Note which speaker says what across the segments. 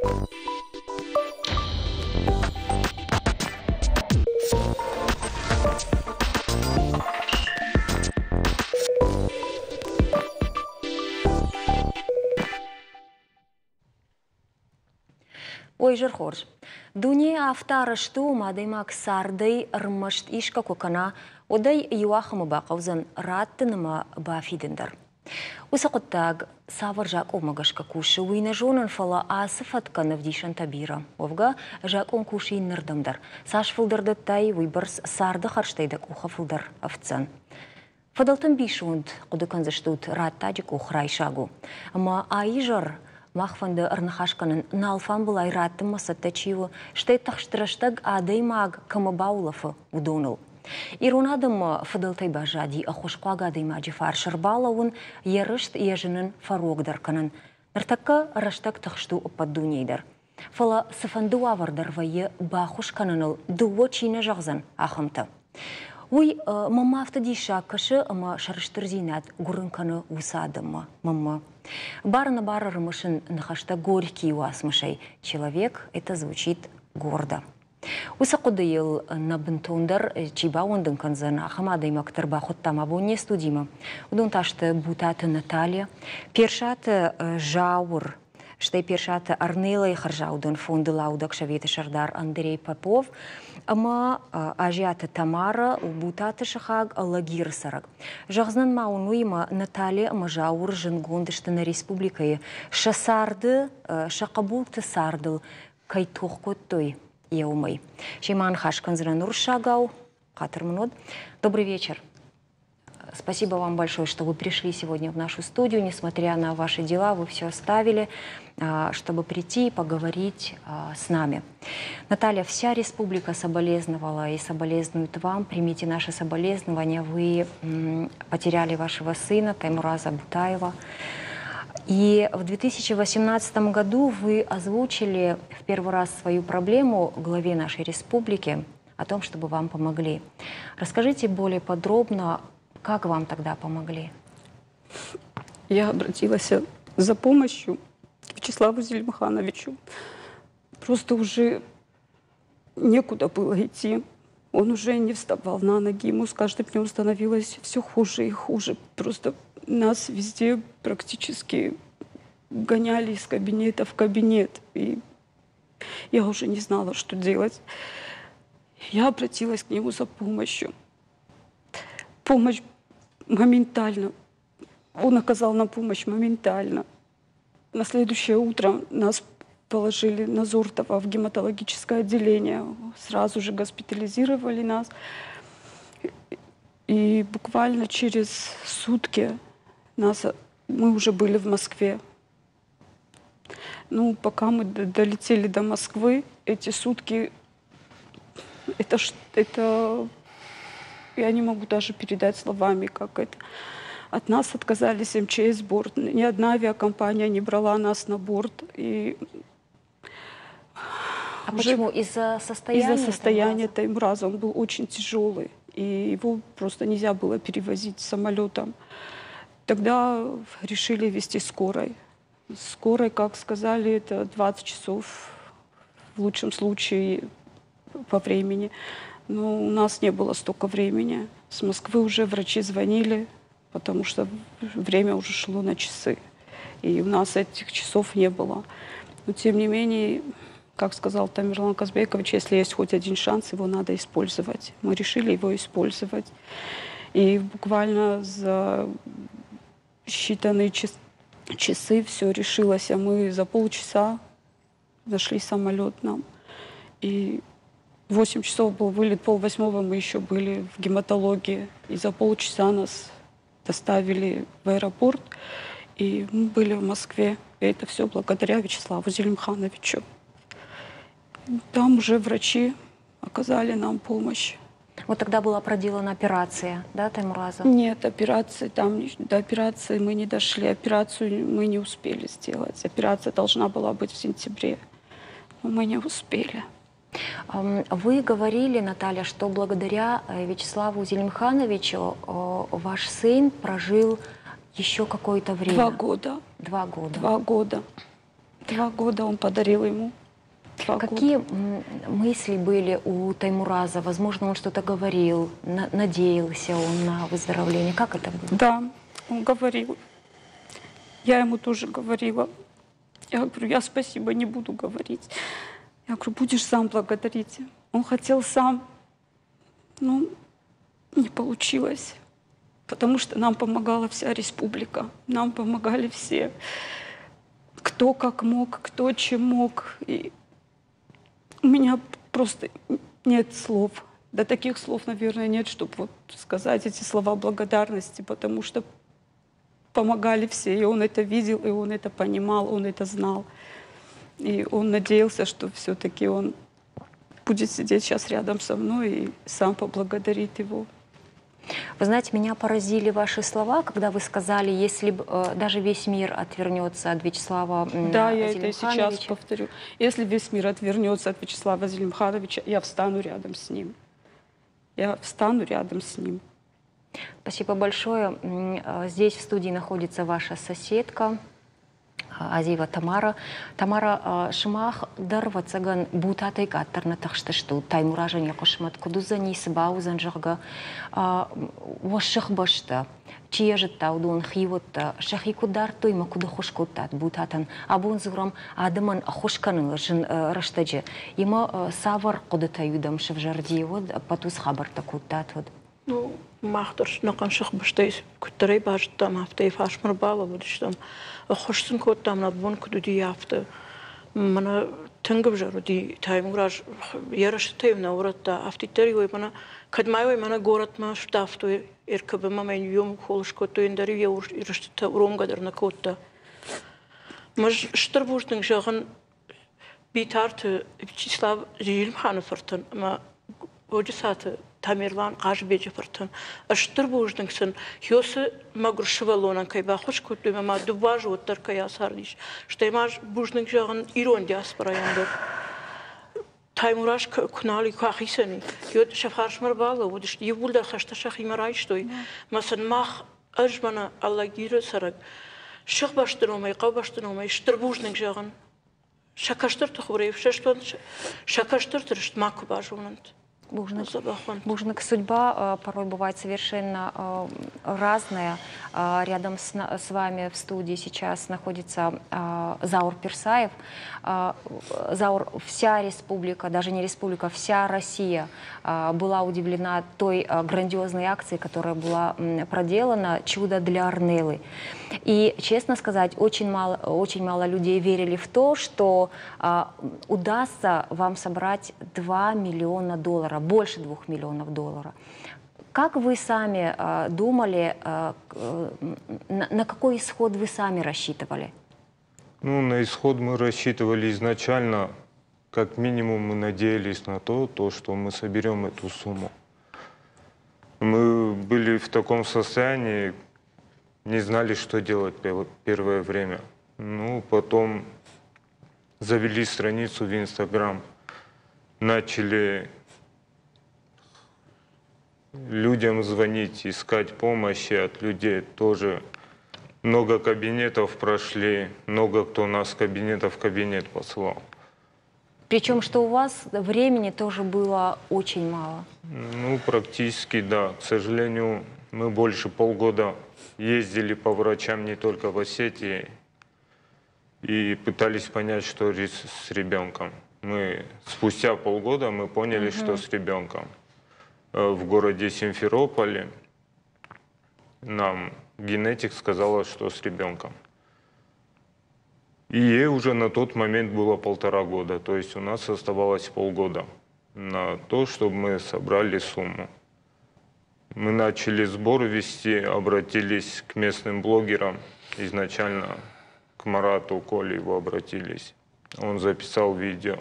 Speaker 1: Ой, изӕр хорз. Дуне афтӕ арӕзт у, ӕмӕ адӕймаг цардӕй ӕрмӕст исгӕ куы кӕна, уӕд ӕй иуахӕмы бахъӕудзӕн раттын ӕмӕ бафидын дӕр. Уыцы хъуыддаг цавӕр закъонмӕ гӕсгӕ кусы, уый нӕ зонын, фӕлӕ ацы фӕткӕн ӕвдисӕнтӕ бирӕ. Уӕвгӕ, закъон кусы иннӕрдӕм дӕр. Цас фылдӕр дӕттай, уыйбӕрц царды хӕрзтӕй дӕ къухы фылдӕр ӕфтдзӕн. Фыдӕлты ӕмбисонд хъуыды кӕндзыстут, раттаджы къух райсаг у. Ӕмӕ а изӕр мах фӕнды ӕрныхас кӕнын, нӕ алфамбылай раттынмӕ цӕттӕ чи у, стӕй тыхст рӕстӕг адӕймаг кӕмӕ баулӕфы, уыдоныл. Ирон адӕммӕ фыдӕлтӕй баззади ӕххуысхъуаг адӕймаджы фарс ӕрбалӕууын, йӕ рыст, йӕ зынын фӕрогдӕр кӕнын. Ныртӕккӕ рӕстӕг тыхст у ӕппӕт дунейы дӕр. Фӕлӕ цыфӕнды уавӕр дӕр вӕййы баххуыс кӕныныл дыууӕ чи нӕ зӕгъдзӕн, ахӕмтӕ. Уый мӕнмӕ афтӕ диссаг кӕсы, ӕмӕ сӕрыстырдзинад гуырын кӕны уыцы адӕммӕ, мӕнмӕ. Бар-ӕнӕбары ӕрымысын ныхӕстӕ Горькийы уацмысӕй «Человек – это звучит гордо». Уыцы хъуыдыйыл нӕ бынтондӕр чи баууӕндын кӕндзӕн, ахӕм адӕймӕгты ӕрбахуыдтам абон не студимӕ. Уыдон та сты Бутаты Наталья, Персаты Зауыр, стӕй Персаты Арнелайы хӕрзаудӕн фонды лаудӕг советы сӕрдар Андрей Попов ӕмӕ Азиаты Тамара у Бутаты сыхаг Алагиры цӕрӕг. Зӕгъдзынӕн ма уын уыимӕ, Наталья ӕмӕ Зауыр зындгонд сты нӕ республикӕйы сӕ царды, сӕ хъӕбулты цардыл кӕй тох кодтой, йе уымӕй. Семӕ ныхас кӕндзынӕн уырыссагау. Хатыр мын уӕд. Добрый вечер. Спасибо вам большое, что вы пришли сегодня в нашу студию. Несмотря на ваши дела, вы все оставили, чтобы прийти и поговорить с нами. Наталья, вся республика соболезновала и соболезнует вам. Примите наши соболезнования. Вы потеряли вашего сына Таймураза Бутаева. И в 2018 году вы озвучили в первый раз свою проблему главе нашей республики о том, чтобы вам помогли. Расскажите более подробно, как вам тогда помогли?
Speaker 2: Я обратилась за помощью к Вячеславу Зелимхановичу. Просто уже некуда было идти. Он уже не вставал на ноги, ему с каждым днем становилось все хуже и хуже. Просто нас везде практически гоняли из кабинета в кабинет. И я уже не знала, что делать. Я обратилась к нему за помощью. Помощь моментально. Он оказал нам помощь моментально. На следующее утро нас положили на Зортова в гематологическое отделение. Сразу же госпитализировали нас. И буквально через сутки нас, мы уже были в Москве. Ну, пока мы долетели до Москвы, эти сутки, это я не могу даже передать словами, как это. От нас отказались МЧС борт. Ни одна авиакомпания не брала нас на борт. И
Speaker 1: а почему? Из-за состояния?
Speaker 2: Из-за состояния Таймураза. Он был очень тяжелый. И его просто нельзя было перевозить самолетом. Тогда решили везти скорой. Скорой, как сказали, это 20 часов в лучшем случае по времени. Но у нас не было столько времени. С Москвы уже врачи звонили, потому что время уже шло на часы. И у нас этих часов не было. Но тем не менее, как сказал Тамерлан Казбекович, если есть хоть один шанс, его надо использовать. Мы решили его использовать. И буквально за считанные часы все решилось. А мы за полчаса нашли самолет нам. И 8 часов был вылет, 7:30 мы еще были в гематологии. И за полчаса нас доставили в аэропорт. И мы были в Москве. И это все благодаря Вячеславу Зелимхановичу. Там уже врачи оказали нам помощь.
Speaker 1: Вот тогда была проделана операция, да, Таймураза?
Speaker 2: Нет, операции там, до операции мы не дошли. Операцию мы не успели сделать. Операция должна была быть в сентябре, но мы не успели.
Speaker 1: Вы говорили, Наталья, что благодаря Вячеславу Зелимхановичу ваш сын прожил еще какое-то время.
Speaker 2: 2 года.
Speaker 1: 2 года.
Speaker 2: 2 года. 2 года он подарил ему. 2
Speaker 1: Какие
Speaker 2: года.
Speaker 1: Мысли были у Таймураза? Возможно, он что-то говорил, надеялся он на выздоровление. Как это было?
Speaker 2: Да, он говорил. Я ему тоже говорила. Я говорю, я спасибо не буду говорить. Я говорю, будешь сам благодарить. Он хотел сам. Ну, не получилось. Потому что нам помогала вся республика. Нам помогали все. Кто как мог, кто чем мог. И у меня просто нет слов. Да таких слов, наверное, нет, чтобы вот сказать эти слова благодарности, потому что помогали все, и он это видел, и он это понимал, он это знал. И он надеялся, что все-таки он будет сидеть сейчас рядом со мной и сам поблагодарит его.
Speaker 1: Вы знаете, меня поразили ваши слова, когда вы сказали, если бы даже весь мир отвернется от Вячеслава
Speaker 2: Да, я это и сейчас
Speaker 1: Зелимхановича.
Speaker 2: Повторю. Если весь мир отвернется от Вячеслава Зелимхановича, я встану рядом с ним. Я встану рядом с ним.
Speaker 1: Спасибо большое. Здесь в студии находится ваша соседка Азиева Тамара. Тамара, сымах дӕр, ӕвӕццӕгӕн, Бутатӕй къаддӕр нӕ тыхстыстут, Таймуразӕн йӕ хъысмӕт куыд уыдзӕни, цы бауыдзӕн, зӕгъгӕ. Уӕ сыхбӕстӕ, чи йӕ зыдта, уыдон хиуӕттӕ сӕхи куыд дардтой ӕмӕ куыд ӕххуыс кодтат Бутатӕн? Абон дзурӕм адӕмӕн ӕххуыс кӕныны зын рӕстӕджы. Ӕмӕ цавӕр хъуыдытӕ-иу дӕм сӕвзӕрди, уӕд ӕппӕт уыцы хабӕрттӕ кодтат, уӕд?
Speaker 3: Ну, мах дӕр ӕнӕхъӕн сыхбӕстӕй куыддӕрӕй базыдтам, афтӕ йӕ фарсмӕ ӕрбалӕууыдыстӕм. Ӕххуыс сын кодтам, нӕ бон куыд уыди, афтӕ. Мӕнӕ тынг ӕвзӕр уыди Таймураз, йӕ рӕстытӕ-иу нӕ урӕдта. Афтиддӕр-иу ӕй мӕнӕ, кӕд ма-иу ӕй мӕнӕ горӕтмӕ сдавтой РКБ-мӕ ӕмӕ йын иу укол скодтой, ӕндӕр-иу йӕ рӕстытӕ уромгӕ дӕр нӕ кодта. Мӕ стыр бузныг зӕгъын Битарты Вячеслав Зелимханы фыртӕн ӕмӕ Годжысаты Тамерлан Хъазыбеджы фыртӕн. Стыр бузныг сын, Хёсы мӕгуыр сывӕллонӕн кӕй баххуыс кодтой ӕмӕ ма 2 азы уӕддӕр кӕй ацардис. Стӕй ма бузныг зӕгъын ирон диаспорайӕн дӕр. Таймураз куы нал и, куы ахицӕн и, уӕд сӕ фарсмӕ ӕрбалӕууыдысты, иууылдӕр хӕстӕ сӕхимӕ райстой. Мӕ сын мах, ӕз мӕнӕ Алагиры цӕрӕг, сыхбӕсты номӕй, хъӕубӕсты номӕй стыр бузныг зӕгъын. Сӕ кӕстӕрты хурӕй ӕфсӕст уӕнт, сӕ кӕстӕрты рыст макуы базонӕнт.
Speaker 1: Бузныг. Бузныг. Судьба порой бывает совершенно разная. Рядом с вами в студии сейчас находится Заур Персаев. Заур, вся республика, даже не республика, вся Россия была удивлена той грандиозной акцией, которая была проделана «Чудо для Арнелы». И, честно сказать, очень мало людей верили в то, что удастся вам собрать 2 миллиона долларов, больше 2 миллионов долларов. Как вы сами думали, на какой исход вы сами рассчитывали?
Speaker 4: Ну, на исход мы рассчитывали изначально, как минимум мы надеялись на то, что мы соберем эту сумму. Мы были в таком состоянии, не знали, что делать первое время. Ну, потом завели страницу в Инстаграм, начали людям звонить, искать помощи от людей тоже. Много кабинетов прошли, много кто нас кабинета в кабинет посылал.
Speaker 1: Причем, что у вас времени тоже было очень мало.
Speaker 4: Ну, практически, да. К сожалению, мы больше полгода ездили по врачам не только в Осетии и пытались понять, что с ребенком. Мы спустя полгода мы поняли, что с ребенком. В городе Симферополе нам генетик сказала, что с ребенком. И ей уже на тот момент было 1,5 года, то есть у нас оставалось полгода на то, чтобы мы собрали сумму. Мы начали сбор вести, обратились к местным блогерам. Изначально к Марату Колиеву обратились. Он записал видео.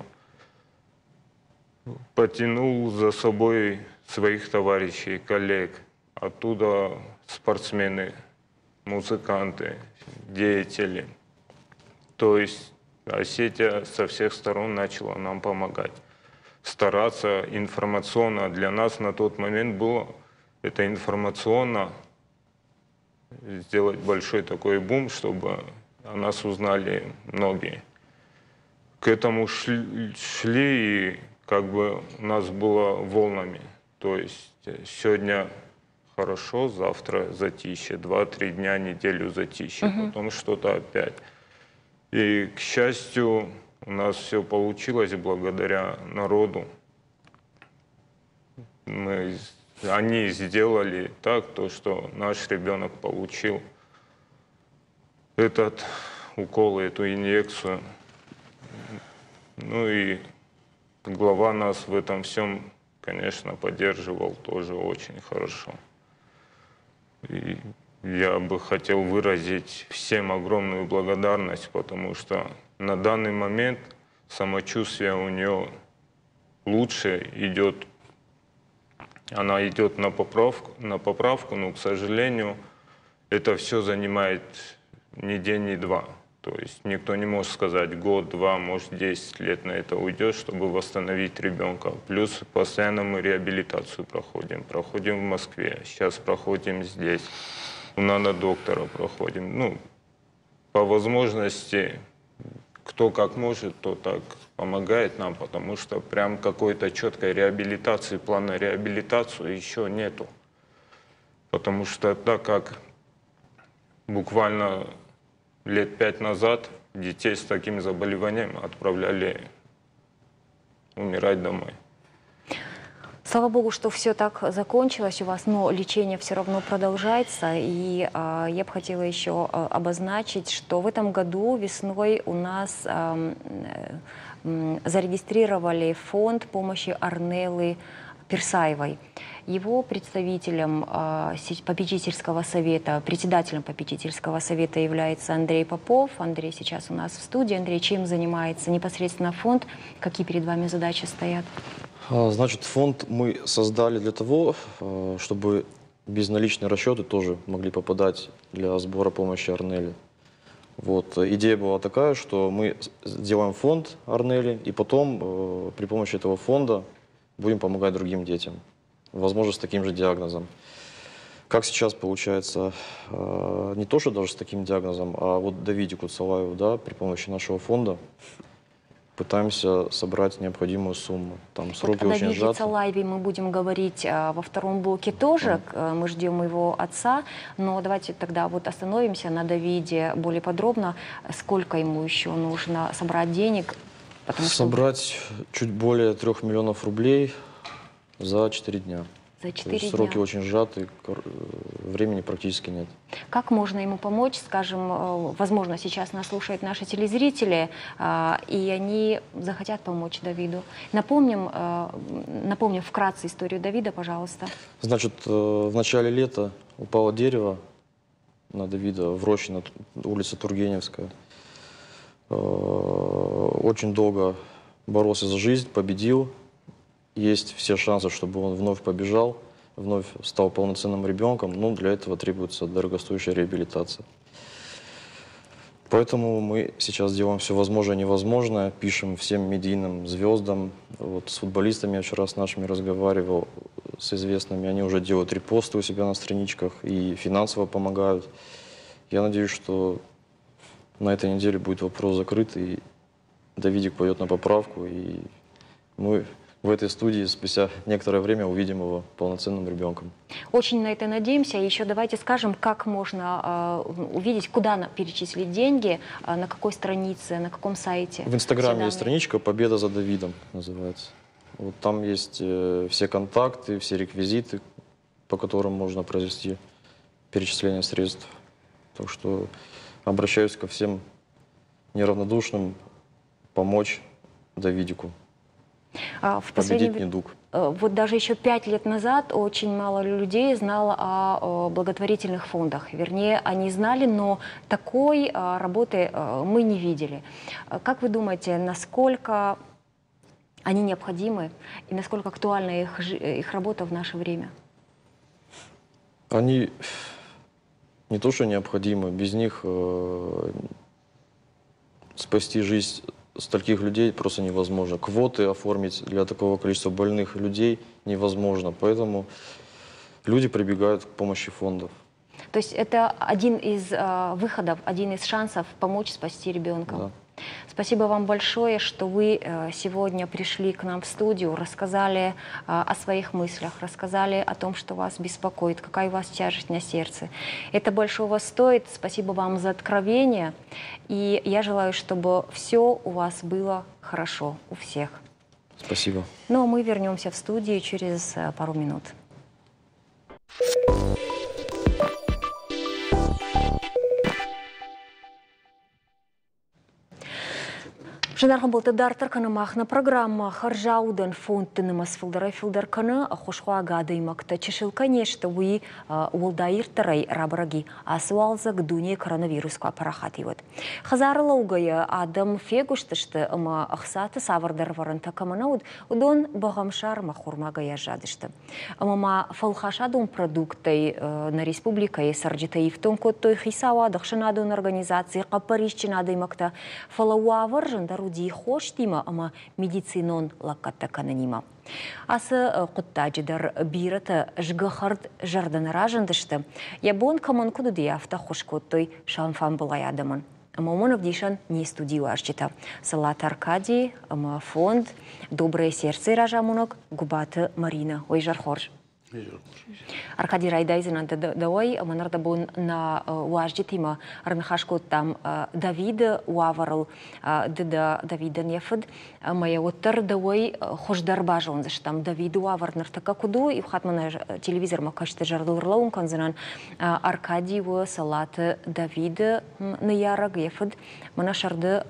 Speaker 4: Потянул за собой своих товарищей, коллег. Оттуда спортсмены, музыканты, деятели. То есть Осетия со всех сторон начала нам помогать. Стараться информационно. Для нас на тот момент было это информационно сделать большой такой бум, чтобы о нас узнали многие. этому шли, и как бы у нас было волнами. То есть сегодня хорошо, завтра затишье, 2-3 дня, неделю затишье, потом что-то опять. И, к счастью, у нас все получилось благодаря народу. Они сделали так, то, что наш ребенок получил этот укол, эту инъекцию. Ну и глава нас в этом всем, конечно, поддерживал тоже очень хорошо. И я бы хотел выразить всем огромную благодарность, потому что на данный момент самочувствие у нее лучше идет. Она идет на поправку, но, к сожалению, это все занимает ни день, ни два. То есть никто не может сказать год, два, может, 10 лет на это уйдет, чтобы восстановить ребенка. Плюс постоянно мы реабилитацию проходим. Проходим в Москве, сейчас проходим здесь, у нанодоктора проходим. Ну, по возможности, кто как может, то так помогает нам, потому что прям какой-то четкой реабилитации, плана реабилитацию еще нету. Потому что так как буквально лет 5 назад детей с таким заболеванием отправляли умирать домой.
Speaker 1: Слава Богу, что все так закончилось у вас, но лечение все равно продолжается. И я бы хотела еще обозначить, что в этом году весной у нас зарегистрировали фонд помощи Арнеллы Персаевой. Его представителем попечительского совета, председателем попечительского совета является Андрей Попов. Андрей сейчас у нас в студии. Андрей, чем занимается непосредственно фонд? Какие перед вами задачи стоят?
Speaker 5: Значит, фонд мы создали для того, чтобы безналичные расчеты тоже могли попадать для сбора помощи Арнелле. Вот. Идея была такая, что мы сделаем фонд Арнелле, и потом при помощи этого фонда будем помогать другим детям, возможно, с таким же диагнозом. Как сейчас получается, не то, что даже с таким диагнозом, а вот Давидику Цалаеву, да, при помощи нашего фонда пытаемся собрать необходимую сумму. Там сроки
Speaker 1: вот
Speaker 5: очень
Speaker 1: о Давиде
Speaker 5: сжаты.
Speaker 1: Цалаеве мы будем говорить во втором блоке тоже. Мы ждем его отца. Но давайте тогда вот остановимся на Давиде более подробно. Сколько ему еще нужно собрать денег? Потому что...
Speaker 5: Собрать чуть более 3 миллионов рублей за 4 дня.
Speaker 1: За 4 дня.
Speaker 5: Сроки очень сжаты, времени практически нет.
Speaker 1: Как можно ему помочь? Скажем, возможно, сейчас нас слушают наши телезрители, и они захотят помочь Давиду. Напомним вкратце историю Давида, пожалуйста.
Speaker 5: Значит, в начале лета упало дерево на Давида в роще на улице Тургеневская. Очень долго боролся за жизнь, победил. Есть все шансы, чтобы он вновь побежал, вновь стал полноценным ребенком, но для этого требуется дорогостоящая реабилитация. Поэтому мы сейчас делаем все возможное и невозможное, пишем всем медийным звездам. Вот с футболистами я вчера с нашими разговаривал, с известными, они уже делают репосты у себя на страничках и финансово помогают. Я надеюсь, что на этой неделе будет вопрос закрыт, и Давидик пойдет на поправку, и мы в этой студии спустя некоторое время увидим его полноценным ребенком.
Speaker 1: Очень на это надеемся. Еще давайте скажем, как можно увидеть, куда перечислить деньги, на какой странице, на каком сайте.
Speaker 5: В Инстаграме есть страничка «Победа за Давидом» называется. Вот там есть все контакты, все реквизиты, по которым можно произвести перечисление средств. Так что обращаюсь ко всем неравнодушным помочь Давидику.
Speaker 1: В последний
Speaker 5: недуг.
Speaker 1: Вот даже еще 5 лет назад очень мало людей знало о благотворительных фондах. Вернее, они знали, но такой работы мы не видели. Как вы думаете, насколько они необходимы и насколько актуальна их работа в наше время?
Speaker 5: Они не то что необходимы, без них спасти жизнь стольких людей просто невозможно. Квоты оформить для такого количества больных людей невозможно. Поэтому люди прибегают к помощи фондов.
Speaker 1: То есть это один из выходов, один из шансов помочь спасти ребенка.
Speaker 5: Да.
Speaker 1: Спасибо вам большое, что вы сегодня пришли к нам в студию, рассказали о своих мыслях, рассказали о том, что вас беспокоит, какая у вас тяжесть на сердце. Это большого стоит. Спасибо вам за откровение. И я желаю, чтобы все у вас было хорошо, у всех.
Speaker 5: Спасибо.
Speaker 1: Ну, а мы вернемся в студию через пару минут. Зынаргъ ӕмбӕлттӕ дарддӕр кӕны мах нӕ программӕ хӕрзаудӕн фондты нымӕц фылдӕрӕй-фылдӕр кӕны ӕххуысхъуаг адӕймӕгтӕ чысыл кӕй не сты, уый уӕлдай ирддӕрӕй рабӕрӕг и ацы уалдзӕг дунейы коронавирус куы апарахат и, уӕд. Хӕдзары лӕугӕйӕ адӕм фегуыстысты ӕмӕ ӕхцаты цавӕрдӕр ӕвӕрӕнтӕ кӕмӕ нӕ уыд, уыдон бӕгъӕмсар ӕмӕ хормагӕй аззадысты. Ӕмӕ ма фӕлхасадон продукттӕй нӕ республикӕйы цӕрджытӕ ифтонг кодтой хицауад, ӕхсӕнадон организаци, хъӕппӕрисджын адӕймӕгтӕ, фӕлӕ уавӕр зындӕр уыди хостимӕ ӕмӕ медицинон лӕггӕдтӕ кӕнынимӕ. Ацы хъуыддаджы дӕр бирӕтӕ згӕхӕрд зӕрдӕ нӕ разындысты. Йӕ бон кӕмӕн куыд уыди, афтӕ ӕххуыс кодтой сӕ амфамбылай адӕмӕн. Ӕмӕ уымӕн ӕвдисӕн не студийы уазджытӕ Сылаты Аркадий ӕмӕ фонд «Доброе сердце» разамонӕг Гуыбаты Маринӕ. Ой, изӕр хорз. Аркадий, райдайдзынӕн дӕуӕй, ӕмӕ ныр дӕ бон нӕ уазджытимӕ ӕрныхас кодтам Давиды уавӕрыл. Ды дӕ Давидӕн йӕ фыд, ӕмӕ йӕ уӕддӕр дӕуӕй хуыздӕр базондзыстӕм. Давиды уавӕр ныртӕккӕ куыд у, иу хатт мын телевизормӕ кӕсты зӕрдыл ӕрлӕууын кӕндзынӕн. Аркадий у Сылаты Давиды ныййарӕг, йӕ фыд мӕнӕ сӕрды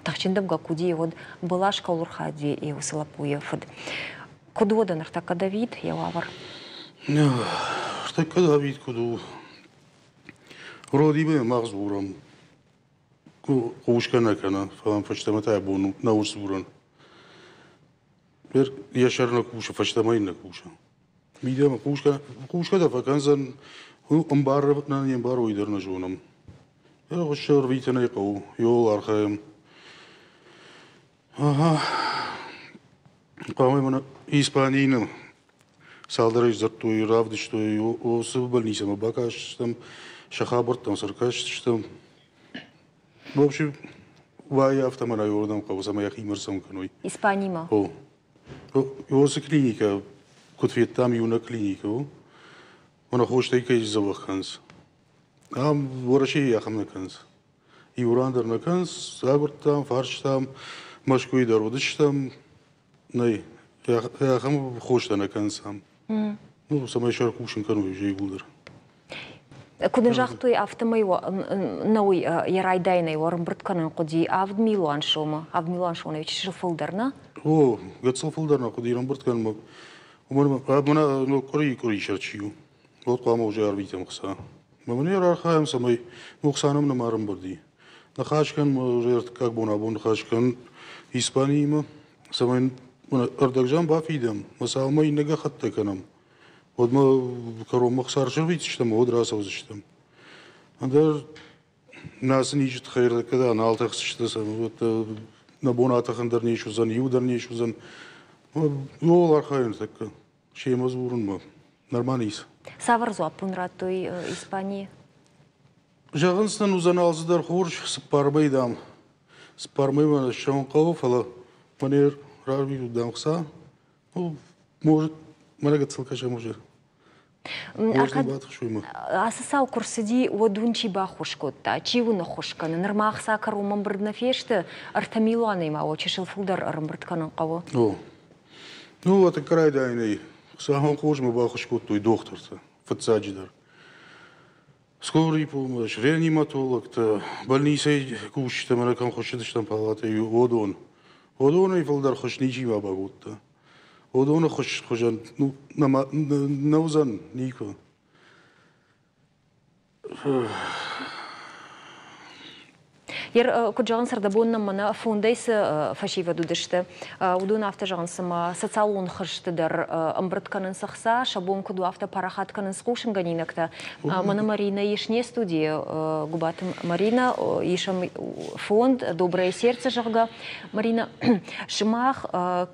Speaker 1: тыхджын дымгӕ куы уыди, уӕд бӕлас кӕуыл ӕрхауди, йӕ уыцы лӕппуйы фыд. Куыд уӕдӕ ныртӕккӕ Давид, йӕ уавӕр?
Speaker 6: Ныртӕккӕ Давид куыд у? Вроде мах дзурӕм, хъусгӕ нӕ кӕны, фӕлӕ фӕстӕмӕ та йӕ бон нӕу сдзурын. Йӕ сӕр нӕ кусы, фӕстӕмӕ йын нӕ кусы. Мидӕмӕ хъусгӕ, хъусгӕ дӕр фӕкӕндзӕн, ӕмбары нӕ не мбары, уый дӕр нӕ зонӕм. Хуыссы ӕрвитын ӕй хъӕуы, иуыл архайӕм. Ага. Хъуамӕ мӕнӕ Испанийы нын цалдӕрӕй сдзырдтой, равдыстой, уыцы больницӕмӕ бакастыстӕм, сӕ хабӕрттӕм цы ӕркастыстӕм. В общем, ваййы афтӕ мӕнӕ уырдӕм хъӕуы, цӕмӕй йӕхимӕ ӕрцӕуын кӕной.
Speaker 1: Испанимӕ?
Speaker 6: О. Уыцы клиникӕ, куыд федтам, иунӕг клиникӕ у. Мӕнӕ хостӕй кӕй дзӕбӕх кӕнынц. Ам Уӕрӕсейы ахӕм нӕ кӕнынц. Иу ран дӕр нӕ кӕнынц, агуырдтам, фарстам, Мӕскуыйы дӕр уыдыстӕм. Нӕй, ахӕм хостӕ нӕ кӕнынц ам. Ну, цӕмӕй сӕр кусын кӕной уже иууылдӕр.
Speaker 1: Куыд ын загътой, афтӕмӕй нӕ уый йӕ райдайӕнӕй ӕрӕмбырд кӕнын хъуыди 7 милуан сомы. 7 милуан сомы чысыл фылдӕр, нӕ?
Speaker 6: О, гыццыл фылдӕр нӕ хъуыди ӕрӕмбырд кӕнынмӕ. Уымӕн ӕмӕ мӕнӕ къуыри къуырисӕр чи у, уӕд хъуамӕ уже арвитӕм хца. Мӕ мын архайӕм, цӕмӕй ӕхца нӕм нӕма ӕрӕмбырд и. Ныхас кӕн, уже ӕртыккаг бон абон ныхас кӕн Испаниимӕ, цӕмӕй ӕрдӕгзам бафидӕм, мӕ цалынмӕ иннӕ гӕххӕттӕ кӕнӕм, уӕдмӕ кӕронмӕ хца ӕрсӕрвитдзыстӕм, уӕд рацӕудзыстӕм. Ӕндӕр нӕ цы низы тыххӕй ӕртӕккӕ нал тӕхдзысты, нӕ бон атӕхын дӕр не суыдзӕн, иу дӕр не суыдзӕн. Иуыл архайын ныртӕккӕ, семӕ дзурынмӕ. Нырма ницы.
Speaker 1: Цавӕр дзуапп уын радтой Испанийы?
Speaker 6: Зӕгъынц нын уыдзӕн алцыдӕр хорз, цыппар мӕй, дам. Цыппар мӕймӕ ссӕуын хъӕуы, фӕлӕ мӕнӕ рарвитут, дам, хца. Ну, может, мӕнӕ гыццыл кӕсӕм уже.
Speaker 1: Ацы цау куы рцыди, уӕд уын чи баххуыс кодта? Чи уын ӕххуыс кӕны? Нырма ӕхца кӕронмӕ ӕмбырд нӕ фесты, 3 милуанӕй ма уӕ чысыл фылдӕр ӕрӕмбырд кӕнын хъӕуы.
Speaker 6: О. Ну, вот райдайӕнӕй Хуыцауӕн хорзмӕ баххуыс кодтой дохтыртӕ, фыццаджыдӕр. Скорый помощь, реаниматологтӕ, больницӕйы кусджытӕ мӕнӕ кӕм хуыссыдыстӕм палатӕйы, уыдон. Уыдонӕй фылдӕр хуыз ничима бакодта. Уыдоны хуызӕн ну, нӕ уыдзӕн никуы.
Speaker 1: Куыд зӕгъынц, ӕрдӕбон нӕм мӕнӕ фондӕй цы фӕсивӕд уыдысты, уыдон афтӕ зӕгъынц, цыма социалон хызты дӕр ӕмбырд кӕнынц ӕхца, сӕ бон куыд у, афтӕ парахат кӕнынц хъусынгӕнинӕгтӕ. Мӕнӕ Марина ис не студийы, Гуыбаты Марина, ис ӕм фонд «Доброе сердце», зӕгъгӕ. Марина, сымах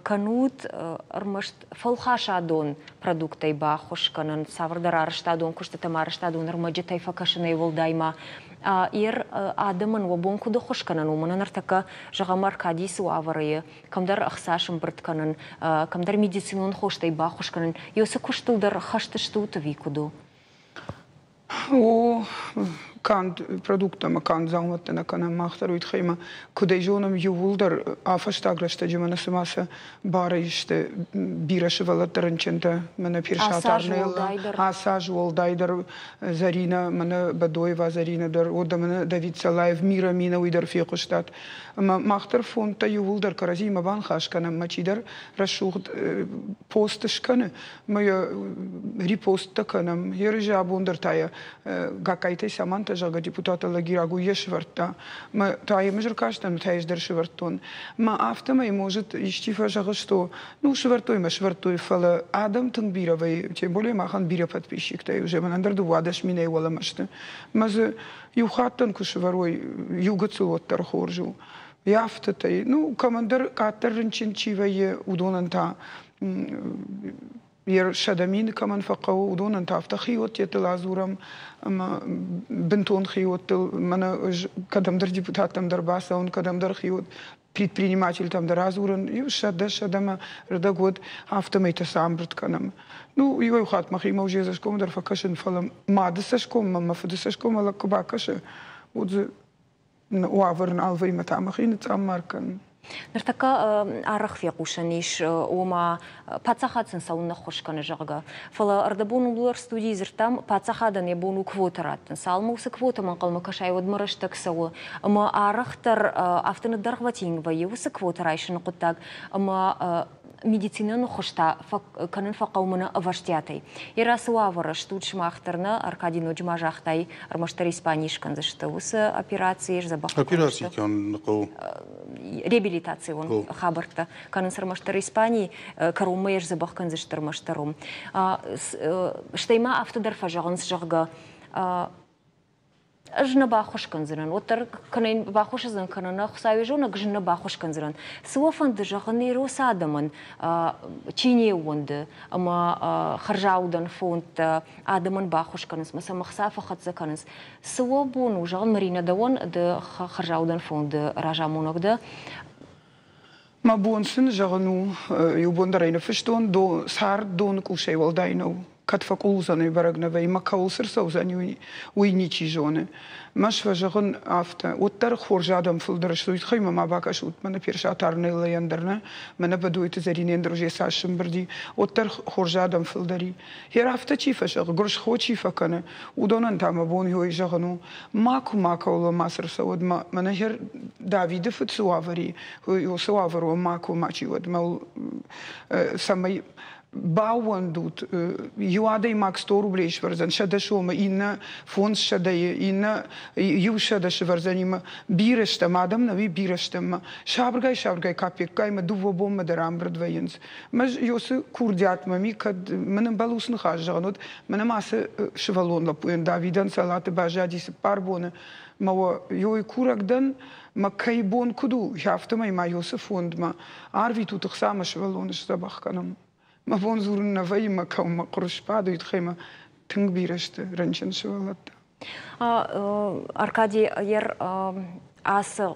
Speaker 1: кӕнут ӕрмӕст фӕлхасадон продукттӕй баххуыс кӕнын, цавӕрдӕр арӕзтадон куыстытӕм арӕзтадон ӕрмӕджытӕй фӕкӕсынӕй уӕлдай ма. Ер адӕмӕн уӕ бон куыд ӕххуыс кӕнын, уымӕн ныртӕккӕ, зӕгъӕм, Аркадий цы уавӕры кӕмдӕр ӕхца сӕмбырд кӕнын, кӕмдӕр медицинон хостӕй баххуыс кӕнын, ё цы куыстыл дӕр хӕст стут ӕви куыд у?
Speaker 7: О, канд продукттӕ ӕмӕ канд дзаумӕттӕ нӕ кӕнӕм мах дӕр уый тыххӕй ӕмӕ куыд ӕй зонӕм, иууылдӕр а-фӕстаг рӕстӕджы мӕнӕ цыма сӕ барӕй сты бирӕ сывӕллӕттӕ рынчынтӕ, мӕнӕ Персаты Арнелла, ацы аз уӕлдайдӕр Зарина, мӕнӕ Бадоева Зарина дӕр, уӕдӕ мӕнӕ Давид Салаев, Мира Мина уый дӕр фехъуыстат. Ӕмӕ мах дӕр фондтӕ иууылдӕр кӕрӕдзиимӕ баныхас кӕнӕм, ӕмӕ чидӕр рӕсугъд пост скӕны, ӕмӕ йӕ репосттӕ кӕнӕм. Ерысы абон дӕр та йӕ Гагкайтӕй Саманта, зӕгъгӕ, депутаты лагераг уый йӕ сывӕрдта. Мӕ та йӕм ӕз ӕркастӕн, та ӕз дӕр сывӕрдтон. Мӕ афтӕмӕй, может, исчи фӕзӕгъы, что ну, сывӕрдтой мӕ сывӕрдтой, фӕлӕ адӕм тынг бирӕ вӕййы, тем более махӕн бирӕ подписчиктӕ уже, мӕнӕн дӕр 12 минӕй уӕлӕмӕ сты. Мӕ дзы иу хаттӕн куы сывӕрой, иу гыццыл уӕддӕр хорз у. Йӕ афтӕтӕй, ну, кӕмӕндӕр къаддӕр рынчын чи вӕййы, уыдонӕн та йӕ 100 000 кӕмӕн фӕхъӕуы, уыдонӕн та афтӕ хиуӕттыл адзурӕм ӕмӕ бынтон хиуӕттыл, мӕнӕ ӕз кӕдӕмдӕр депутаттӕм дӕр бацӕуын, кӕдӕмдӕр хиуӕт предпринимательтӕм дӕр адзурын, иу сӕдӕ сӕдӕмӕ рдӕг уӕд, афтӕмӕй та сӕ ӕмбырд кӕнӕм. Ну, иуӕй хатт мӕхимӕ уже цӕсгом дӕр фӕкӕсын, фӕлӕ мады цӕсгоммӕ, мӕ фыды цӕсгоммӕ лӕг куы бакӕсы, уӕд дзы уавӕр нал вӕййы та мӕхи ныцъаммар кӕнын.
Speaker 1: Ныртӕккӕ арӕх фехъусӕн ис, ома паддзахад сын цӕуылнӕ ххуыс кӕны, зӕгъгӕ. Фӕлӕ ӕрдӕбон уылӕр студийы дзырдтам, паддзахадӕн йӕ бон у квотӕ раттын. Цалынмӕ уыцы квотӕмӕ ӕнхъӕлмӕ кӕсай, уӕдмӕ рӕстӕг цӕуы. Ӕмӕ арӕхдӕр афтӕ ныддӕргъвӕтин вӕййы уыцы квотӕ райсыны хъуыддаг, ӕмӕ медицинон ӕххуыс та кӕнын фӕхъӕуы мӕнӕ ӕвӕстиатӕй. Йӕ рацы уавӕры стут сымах дӕр нӕ, Аркадий ноджы ма загътай, ӕрмӕстдӕр Испанийы скӕндзысты уыцы операци, сдзӕбӕх
Speaker 6: Операци кӕнын хъӕуы.
Speaker 1: Реабилитацион хабӕрттӕ кӕнынц ӕрмӕстдӕр Испанийы, кӕронмӕ йӕ сдзӕбӕх кӕндзысты ӕрмӕстдӕр уым. Стӕй ма афтӕ дӕр фӕзӕгъынц, зӕгъгӕ, ӕз нӕ баххуыс кӕндзынӕн, уӕддӕр кӕнӕ йын баххуыс уыдзӕн, кӕнӕ нӕ Хуыцауи зонӕг зын нӕ баххуыс кӕндзынӕн. Цы уӕ фӕнды зӕгъын Иросы адӕмӕн, чи не ууӕнды ӕмӕ хӕрзаудӕн фондтӕ адӕмӕн баххуыс кӕнынц, ӕмӕ сӕм ӕхца фӕхӕццӕ кӕнынц. Цы уӕ бон у зӕгъын, Маринӕ, дӕуӕн ды хӕрзаудӕн фонды разамонӕг дӕ?
Speaker 7: Мӕ бон сын зӕгъын у, иу бон дӕр ӕй ныффыстон, цард доны къусӕй уӕлдай нӕу. Кӕд фӕкъул уыдзӕн, уый бӕрӕг нӕ вӕййы, мӕ кӕуыл цы рцӕудзӕн, уый ничи зоны. Мӕ фӕзӕгъын афтӕ, уӕддӕр хорз адӕм фылдӕр сты, уый тыххӕй мӕ ма бакӕсут, мӕнӕ Персаты Арнеллӕйӕн дӕр нӕ, мӕнӕ Бӕдойты Зӕринӕйӕн дӕр уже цас сӕмбырди, уӕддӕр хорз адӕм фылдӕр и. Гъер афтӕ чи фӕзӕгъы, гуырысхо чи фӕкӕны, уыдонӕн та мӕ бон ёй зӕгъын у, макуы макӕуыл мацы рцӕуӕд, мӕнӕ гъер Давиды фыд цы уавӕр и, уыцы уавӕр уӕ макуы мачи уӕд, цӕмӕй баууӕндут, иу адӕймаг 100 рублей сывӕрдзӕн 100 сомы, иннӕ 500-йы, иннӕ 100 сывӕрдзӕнимӕ. Бирӕ стӕм, адӕм нӕуи бирӕ стӕм. Сабыргай-сабыргай капеккай мӕ дыууӕ бонмӕ дӕр ӕмбырд вӕййынц. Мӕ ёсы курдиатмӕ ми кӕд мын ӕмбӕлус ныхас зӕгъын уыд, мӕнӕ ма ацы сывӕллон лӕппуйӕн Давидӕн Салаты баззади 4 боны. Мӕ ёй курӕг дӕн, мӕ кӕй бон куыд у, афтӕмӕй ма ёсы фондмӕ арвитут ӕхца мӕ сывӕллоны сдзӕбӕх кӕнӕм. Мӕ бон дзурын нӕ вӕййы, мӕ кӕуын мӕ хъуыры сбады, уый тыххӕй мӕ тынг бирӕ сты рынчын сывӕллӕттӕ.
Speaker 1: Аркадий, ер ацы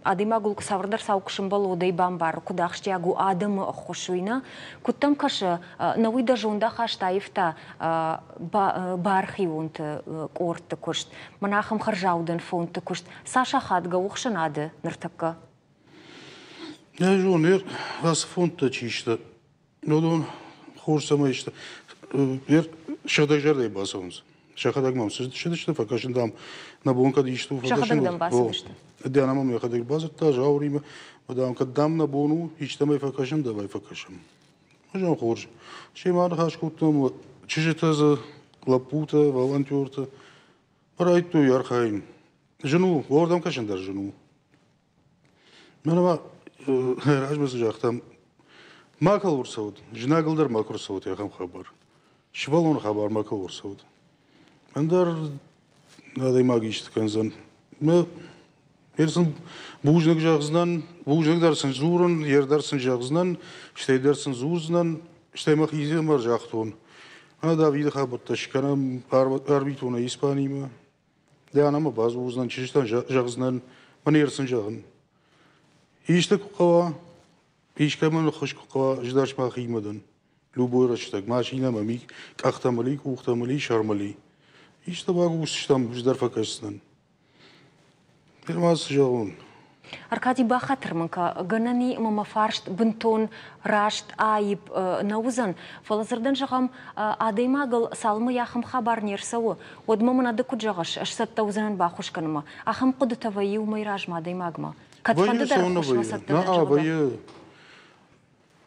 Speaker 1: адӕймагыл цавӕрдӕр цау куы сӕмбӕлы, уӕд ӕй бамбары, куыд ахсджиаг у адӕмы ӕххуыс, уый нӕ. Куыд дӕм кӕсы, нӕ уый дӕ зондахаст аивта бархионты къордты куыст, мӕнӕ ахӕм хӕрзаудӕн фондты куыст, цас ахадгӕ у ӕхсӕнады ныртӕккӕ?
Speaker 6: Нӕ зонын, ацы фондтӕ чи сты, уыдон хорз цӕмӕй сты. Сыгъдӕг зӕрдӕйы бацӕуынц. Сӕхӕдӕг мӕм цыдысты, фӕкӕсын, дам, нӕ бон кӕд исты у,
Speaker 1: фӕкӕсын. Сӕхӕдӕг дӕм бацыдысты?
Speaker 6: Диана мӕм йӕхӕдӕг бадзырдта Зауыримӕ, дам, кӕд дам нӕ бон у, истӕмӕй фӕкӕсын, давай фӕкӕсӕм. Ӕз хорз. Семӕ аныхас кодтам, чызджытӕ дзы, лӕппутӕ, волонтертӕ. Райдыдтой архайын. Зын у, уордӕм кӕсын дӕр зын у. Мӕнӕ ма размӕ цы загътам, макӕуыл ӕрцӕуӕд, знагыл дӕр макуы ӕрцӕуӕд ахӕм хабар. Сывӕллоны хабар макӕуыл ӕрцӕуӕд. Ӕндӕр адӕймаг исты кӕндзӕн. Мӕ ер сын бузныг зӕгъдзынӕн, бузныг дӕр сын дзурын, ер дӕр сын зӕгъдзынӕн, стӕй дӕр сын дзурдзынӕн, стӕй мӕхи ӕмӕ загътон. Ӕнӕ Давиды хабӕрттӕ скӕнӕм, ӕрвитон ӕй Испанимӕ. Дианӕмӕ бадзурдзынӕн, чызджытӕн зӕгъдзынӕн, мӕн сын зӕгъын. Исты куы хъӕуа, искӕмӕн ӕххуыс куы хъӕуа, ӕз дӕр сымахимӕ дӕн. Любой рӕстӕг, машинӕмӕ ми, къӕхтӕ мыли, къухтӕ мыли, сӕр мыли. Исты бакусдзыстӕм, ӕз дӕр фӕкӕсдзынӕн. Ныр ма цы зӕгъон?
Speaker 1: Аркадий, бахатыр мын кӕ, гӕнӕн и ӕмӕ мӕ фарст бынтон раст аипп нӕ уыдзӕн, фӕлӕ дзырдӕн зӕгъӕм, адӕймагыл цалынмӕ ахӕм хабар не рцӕуы, уӕдмӕ мын ӕды куыд зӕгъыс, ӕз цӕттӕ уыдзынӕн баххуыс кӕнынмӕ. Ахӕм хъуыдытӕ вӕййы уымӕй размӕ адӕймагмӕ. Кӕдфӕнды дӕр ӕххуысмӕ цӕттӕ дӕн, зӕгъгӕ.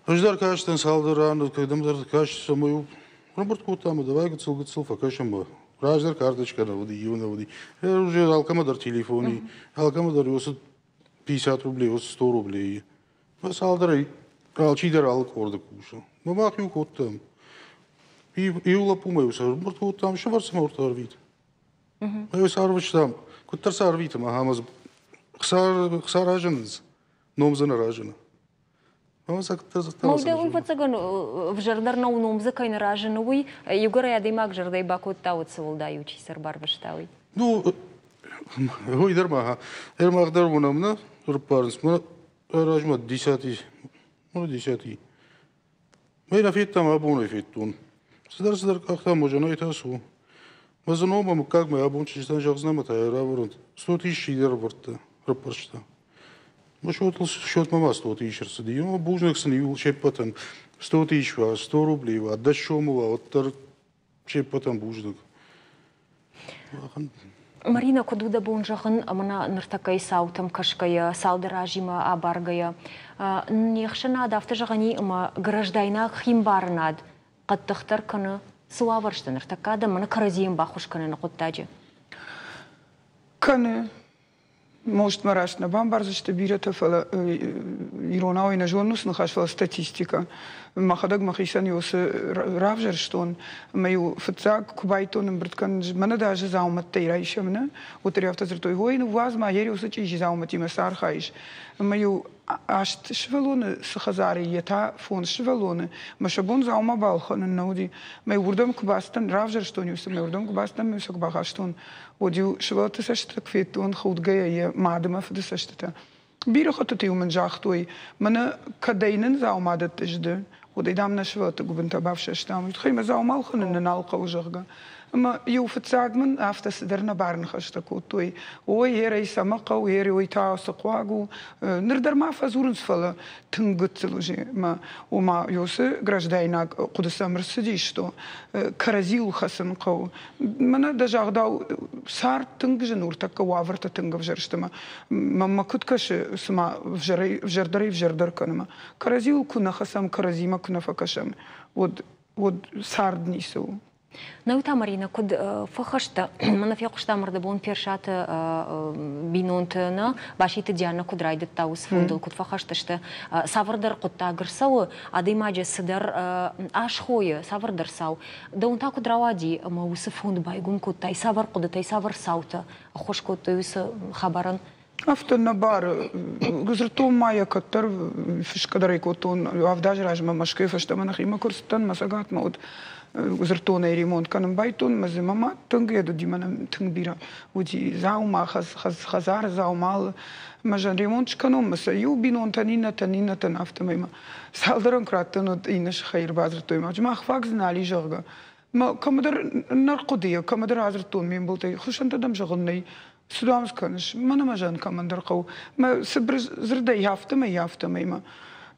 Speaker 6: Ӕз дӕр кастӕн цалдӕр раны, кӕдӕмдӕр каст, цӕмӕй ӕрӕмбырд кодтам, давай гыццыл-гыццыл фӕкӕсӕм. Раздӕр карточкӕ нӕ уыди, иу нӕ уыди. Уже алкӕмӕ дӕр телефони, алкӕмӕ дӕр уыцы 50 рублей, уыцы 100 рублей. Цалдӕрӕй алчидӕр алы къорды кусы. Мӕ мах иу кодтам. Иу лӕппумӕ иу сӕрбырд кодтам, сӕвӕр цыма уртӕ ӕрвит. Ӕй сӕ арвыстам. Куыддӕр сӕ арвитӕм, ахӕм ӕз хца разынынц, ном дзы нӕ разыны.
Speaker 1: Мӕ ӕвӕццӕгӕн, ӕвзӕрдӕр нӕу ном дзы кӕй нӕ разыны, уый. Иугӕр адӕймаг зӕрдӕй бакодта, уӕд цы уӕлдай у, чи сӕ ӕрбарвыста, уый.
Speaker 6: Ну, уый дӕр ма, ӕрмӕг дӕр уынӕм нӕ, ӕрбарынц. Мӕ размӕ десятый, ну, десятый. Мӕ нӕ федтам, абонӕй федтон. Цыдӕр-цыдӕр къӕхтӕ мӕ та цу. Мӕ дзы номӕ мыггагмӕ абон чызджытӕн зӕгъдзынӕ ӕмӕ та йӕ равӕрӕнт. Сто тысячи дӕр ӕвӕрдта, ӕрӕппӕрста. Счетмӕ ма 100 тысяч ӕрцыди. Ну, бузныг сын иу се ппӕтӕн. 100 тысяч уа, 100 рублей уа, 10 сомы уа, уӕддӕр се ппӕтӕн бузныг.
Speaker 1: Марина, куыд у дӕ бон зӕгъын, ӕмӕ ныртӕккӕйы цаутӕм кӕсгӕйӕ, цалдӕр азимӕ абаргӕйӕ, не хсӕнад афтӕ зӕгъӕн и, ӕмӕ граждайнаг химбарынад хъӕддыхдӕр кӕны? Цы уавӕр сты ныртӕккӕ адӕм мӕнӕ кӕрӕдзийӕн баххуыс кӕныны хъуыддаджы?
Speaker 7: Кӕны. Может, мӕ раст нӕ бамбардзысты бирӕтӕ, фӕлӕ иронау нӕ зонын уыцы ныхас, фӕлӕ статистикӕ. Мӕхӕдӕг мӕхицӕн уыцы равзӕрстон, ӕмӕ-иу фыццаг куы байтон ӕмбырд кӕнын, мӕнӕ даже дзаумӕттӕй райсӕм, нӕ? Уӕддӕр афтӕ дзырдтой, ой, ныууадз ма, ери уыцы чъизи дзаумӕттимӕ цы архайыс? Ӕмӕ-иу аст сывӕллоны цы хӕдзары, йе та фондз сывӕллоны, мӕ сӕ бон дзаума балхӕнын нӕ уыди. Мӕ уырдӕм куы бацыдтӕн, равзӕрстон-иу сӕ, мӕ уырдӕм куы бацыдтӕн, мӕ сӕ куы бахастон, уӕд-иу сывӕллӕтты цӕстытӕ куы федтон худгӕйӕ йӕ мады мӕ фыды цӕстытӕ. Бирӕ хӕттыты-иу мын загътой, мӕнӕ кӕдӕй нын дзаума дӕттыс ды, уӕдӕй, дам, нӕ сывӕллӕтты гуыбынтӕ бафсӕстам, уый тыххӕй мӕ дзаума ӕлхӕнын нӕ нал хъӕуы, зӕгъгӕ. Ӕмӕ иу фыццаг мын афтӕ цыдӕр нӕбары ныхӕстӕ кодтой. Ой, ерӕй цӕмӕ хъӕуы, ерӕй ой та цы хъуаг у. Ныр дӕр ма фӕдзурынц, фӕлӕ тынг гыццыл уже. Мӕ ома уыцы граждайнаг хъуыды сӕм ӕрцыдис, что кӕрӕдзиуыл хӕцын хъӕуы. Мӕнӕ дӕ загъдау, цард тынг зын у, ӕртӕккӕ уавӕртӕ тынг ӕвзӕр сты ӕмӕ мӕнмӕ куыд кӕсы, цыма ӕвзӕрдӕрӕй ӕвзӕрдӕр кӕны ӕмӕ кӕрӕдзиуыл куы нӕ хӕцӕм, кӕрӕдзимӕ куы нӕ фӕкӕсӕм, уӕд, уӕд цард ницы у.
Speaker 1: Нау та, Марина, куыд фӕхӕстӕ, мӕнӕ фехъуыстам ӕрдӕбон Персаты бинонты нӕ, Баситы Диана куыд райдыдта уыцы фондыл, куыд фӕхӕст сты, цавӕрдӕр хъуыддаг ӕрцӕуы, адӕймаджы цыдӕр асхойы, цавӕрдӕр цау. Дӕуӕн та куыд рауади ӕмӕ уыцы фонд байгом кодтай, цавӕр хъуыдытӕй, цавӕр цаутӕ ӕххуыс кодтой уыцы хабарӕн?
Speaker 7: Афтӕ нӕ бары. Дзырдтон ма йӕ кӕддӕр, фысгӕ дӕр ӕй кодтон. 7 азы размӕ Мӕскуыйы фӕстӕмӕ нӕхимӕ куы рцыдтӕн, мӕ цӕгатмӕ уыд дзырдтон ӕй ремонт кӕнын байдтон, мӕ дзы мӕ мад тынг йед уыди, мӕнӕн тынг бирӕ уыди дзаума, хӕдзары дзаума алы. Мӕ зӕн ремонт скӕнон, мӕ сӕ иу бинонтӕн, иннӕтӕн, иннӕтӕн, афтӕмӕй мӕ цалдӕрӕн куы радтон, уӕд иннӕ сыхӕй ӕрбадзырдтой, мӕ мах фаг дзы нал и, зӕгъгӕ. Мӕ кӕмӕдӕр нӕ рхъуыдыйӕ, кӕмӕдӕр адзырдтон ме мбӕлттӕй, хуыссӕнтӕ дӕм зӕгъын нӕй, цы дам скӕныс, мӕнӕ мӕ зӕн кӕмӕндӕр хъӕуы. Мӕ цыбыр дзырдӕй афтӕмӕй, афтӕмӕй мӕ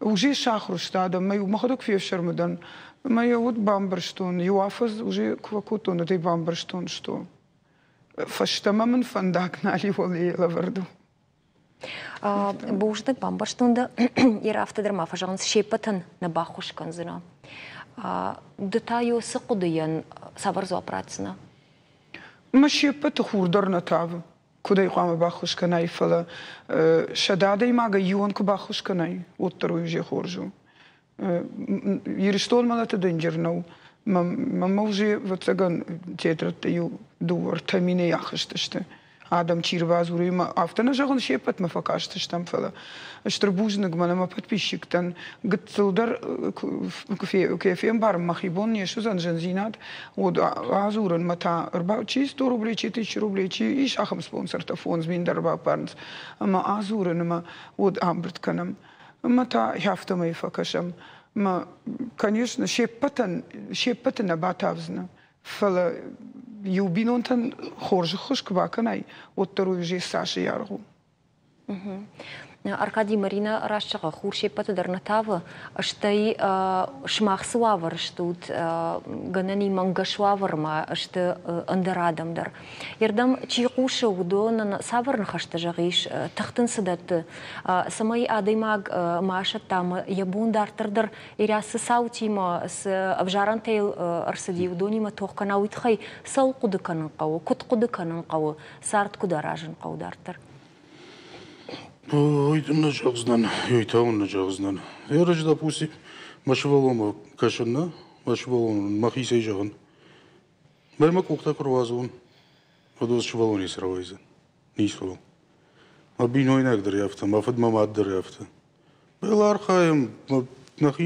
Speaker 7: уже сахуыр сты адӕм, мӕ мӕхӕдӕг фефсӕрмы дӕн. Мӕ йӕ уд бамбӕрстон, иу афӕдз уже куы фӕкодтон, уӕд ӕй бамбӕрстон, что фӕстӕмӕ мын фӕндаг нал и уӕлейы лӕвӕрд у.
Speaker 1: Бузныг, бамбӕрстон дӕ. Йе афтӕ дӕр ма фӕзӕгъынц, се ппӕтӕн нӕ баххуыс кӕндзынӕ. Ды та йӕ цы хъуыдыйӕн цавӕр дзуапп ратдзынӕ?
Speaker 7: Мӕ се ппӕты хур дӕр нӕ тавы, куыд ӕй хъуамӕ баххуыс кӕнай, фӕлӕ 100 адӕймагӕй иуӕн куы баххуыс кӕнай, уӕддӕр уый уже хорз у. Ирыстон мӕлӕты дынджыр нӕу. Мӕнмӕ уже, ӕвӕццӕгӕн, тетрӕдтӕ иу дыууӕ, ӕртӕ минӕй ахызтысты. Адӕм чи рбадзуры, ӕмӕ афтӕ нӕ зӕгъын, се ппӕтмӕ фӕкастыстӕм, фӕлӕ стыр бузныг мӕнӕ мӕ подписчиктӕн, гыццылдӕр куы фембарын, мӕхи бон не суыдзӕн зындзинад, уӕд адзурын мӕ та чи 100 рублей, чи 1000 рублей, чи ис ахӕм спонсортӕ, 5000 дӕр баппарынц, ӕмӕ адзурын ӕмӕ уӕд амбырд кӕнӕм. Ӕмӕ та афтӕмӕй фӕкӕсӕм. Мӕ, конечно, се ппӕтӕн, се ппӕты нӕ батавдзынӕ, фӕлӕ иу бинонтӕн хорз ӕххуыс куы бакӕнай, уӕддӕр уый уже цасы аргъ у.
Speaker 1: Аркадий, Марина раст зӕгъы, хур се ппӕты дӕр нӕ тавы, стӕй сымах цы уавӕры стут, гӕнӕн и мӕнгӕс уавӕрмӕ сты ӕндӕр адӕм дӕр. Ердӕм чи хъусы, уыдонӕн цавӕр ныхӕстӕ зӕгъис, тых дын цы дӕтты, цӕмӕй адӕймаг ма асӕтта ӕмӕ йӕ бон дарддӕр дӕр Ирӕ цы цаутимӕ, цы ӕвзарӕнтӕ йыл ӕрцыди, уыдонимӕ тох кӕна, уый тыххӕй цӕуыл хъуыды кӕнын хъӕуы, куыд хъуыды кӕнын хъӕуы, цард куыд аразын хъӕуы дарддӕр?
Speaker 6: Ой, нӕ зӕгъдзынӕн, ой, та уын нӕ зӕгъдзынӕн. Ӕрӕджы, допустим, мӕ сывӕллонмӕ кӕсын, нӕ, мӕ сывӕллон мӕхицӕй зӕгъын. Мӕ мӕ къухтӕ куы руадзон, уӕд уыцы сывӕллон ницы рауайдзӕн. Ницыуал. Мӕ бинойнаг дӕр афтӕ, мӕ фыд, мӕ мад дӕр афтӕ. Мӕ архайӕм, нӕхи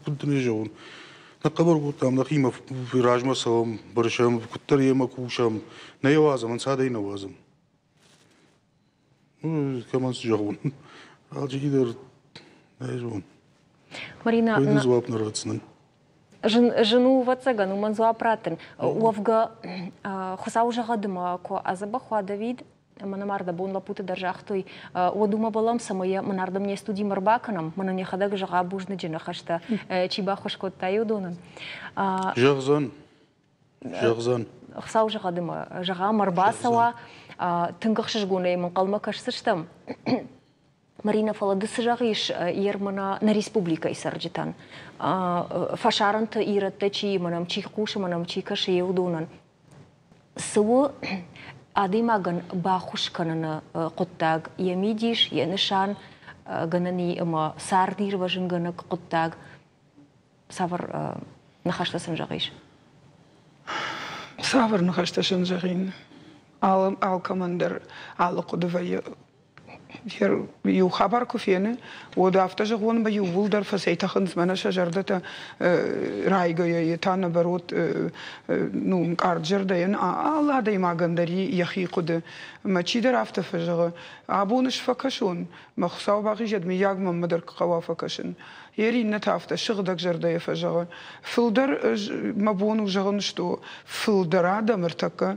Speaker 6: куыд не зӕгъон, нӕ хъӕбӕр кодтам, нӕхимӕ размӕ цӕуӕм, бырсӕм, куыддӕр йемӕ кусӕм, нӕ йӕ уадзӕм, ӕнцадӕй нӕ уадзӕм. Ну, кӕмӕн цы зӕгъон, алчидӕр нӕ зон.
Speaker 1: Марина,
Speaker 6: Уый дзуапп нӕ ратдзынӕн.
Speaker 1: Зын у, ӕвӕццӕгӕн, уымӕн дзуапп раттын. Уӕвгӕ, Хуыцау зӕгъӕд ӕмӕ куы адзӕбӕх уа Давид, ӕмӕ нӕ мардӕбон лӕппутӕ дӕр загътой, уӕд уымӕ бӕллӕм, цӕмӕй йӕ мӕнӕрдӕм не студимӕ ӕрбакӕнӕм, мӕнӕн йӕхӕдӕг зӕгъа бузныджы ныхӕстӕ, чи баххуыс кодта, уыдонӕн.
Speaker 6: Зӕгъдзӕн. Зӕгъдзӕн.
Speaker 1: Хуыцау зӕгъӕд ӕмӕ зӕгъӕм ӕрбацӕуа, тынг ӕхсызгонӕй йӕм ӕнхъӕлмӕ кӕсдзыстӕм. Марина, фӕлӕ ды цы зӕгъис Ермана нӕ республикӕйы цӕрджытӕн? Фӕсарӕнты ирӕттӕ чи мӕнӕм чи хъусы, мӕнӕм чи кӕсы, уыдонӕн. Цы у адӕймагӕн баххуыс кӕныны хъуыддаг, йӕ мидис, йӕ нысан, гӕнӕн и ӕмӕ цард ирвӕзынгӕнӕг хъуыддаг? Цавӕр ныхӕстӕ сын зӕгъис?
Speaker 7: Цавӕр ныхӕстӕ сын зӕгъин? Алкӕмӕн дӕр алы хъуыды вӕййы. Иу хабар куы фены, уӕд афтӕ зӕгъон, ӕмӕ иууылдӕр фӕцӕйтӕхынц мӕнӕ сӕ зӕрдӕтӕ райгӕйӕ, йе та наоборот, ну, ӕнкъард зӕрдӕйӕн алы адӕймагӕн дӕр йӕхи хъуыды. Ӕмӕ чидӕр афтӕ фӕзӕгъы, абон ӕз фӕкӕсон, мӕ Хуыцау бахизӕд, мыййаг мӕнмӕ дӕр куы хъӕуа фӕкӕсын. Йе иннӕтӕ афтӕ сыгъдӕг зӕрдӕйӕ фӕзӕгъы. Фылдӕр мӕ бон у зӕгъын, что фылдӕр адӕм ӕртӕккӕ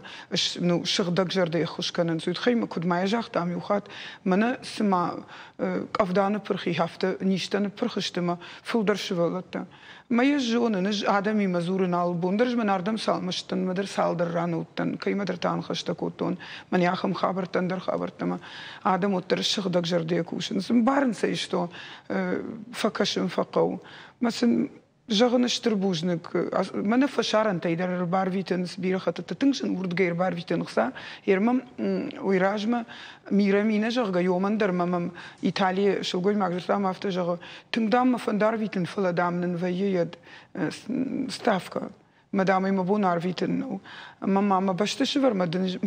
Speaker 7: ну, сыгъдӕг зӕрдӕйы ӕххуыс кӕнынц. Уый тыххӕй куыд ма йӕ загътам иу хатт, мӕнӕ цыма къӕвда ныппырх и, афтӕ низтӕ ныппырх сты мӕ фылдӕр сывӕллӕттӕ. Мӕ йӕ зонын, ӕз адӕмимӕ дзурын алы бон дӕр, ӕз мӕн ардӕм цалмӕ сдӕн, мӕ дӕр цалдӕр раны уыдтӕн, кӕимӕдӕр та ныхӕстӕ кодтон, мӕнӕ ахӕм хабӕрттӕ, ӕндӕр хабӕрттӕ мӕ адӕм уӕддӕр сыгъдӕг зӕрдӕйӕ кусынц. Ӕмбарынц ӕй, что фӕкӕсын фӕхъӕуы. Мӕ сын зӕгъын стыр бузныг. Мӕнӕ фӕсарӕнтӕй дӕр ӕрбарвитынц бирӕ хӕттыты тынг зын уырдгӕй ӕрбарвитын хца. Ермӕ уый размӕ Мира Мина, зӕгъгӕ, ёмӕн дӕр мӕ мӕм Италийы сылгоймаг дзырдта ӕмӕ афтӕ зӕгъы, тынг, дам, мӕ фӕнды арвитын, фӕлӕ, дам, нын вӕййы йӕд ставкӕ. Мӕ, дам, ӕй мӕ бон арвитын нӕу. Ӕмӕ ма мӕ бӕсты сывӕр мӕ дын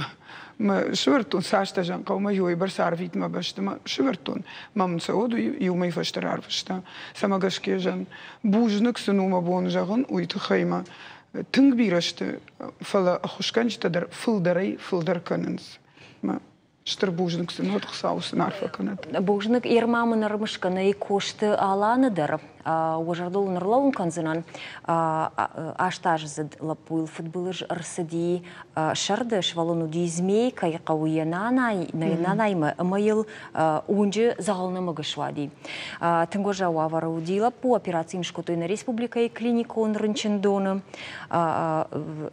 Speaker 7: мӕ сывӕрдтон, цастӕ зӕн хъӕумӕ ёйбӕрц арвит мӕ бӕсты мӕ сывӕрдтон. Мӕ мын сӕ уӕд уый иу мӕй фӕстӕ рарвыста. Цӕмӕ гӕсгӕ зӕн бузныг сын у мӕ бон зӕгъын, уый тыххӕй мӕ тынг бирӕ сты, фӕлӕ ӕххуысгӕнджытӕ дӕр фылдӕрӕй фылдӕр кӕнынц. Мӕ стыр бузныг сын уӕд, Хуыцау сын арфӕ кӕнӕд.
Speaker 1: Бузныг. Ерма мын ӕрымысгӕ нӕй Косты Аланы дӕр. Уӕ зӕрдыл ын ӕрлӕууын кӕндзынӕн. Астаздзыд лӕппуйыл фыдбылыз ӕрцыди сӕрды, сывӕллон уыди Змейкӕйы хъӕуы йӕ нанаимӕ ӕмӕ йыл уынджы дзӕгъӕлнӕмыг суади. Тынг уӕззау уавӕры уыди лӕппу, операци йын скодтой нӕ республикӕйы клиникон рынчындоны.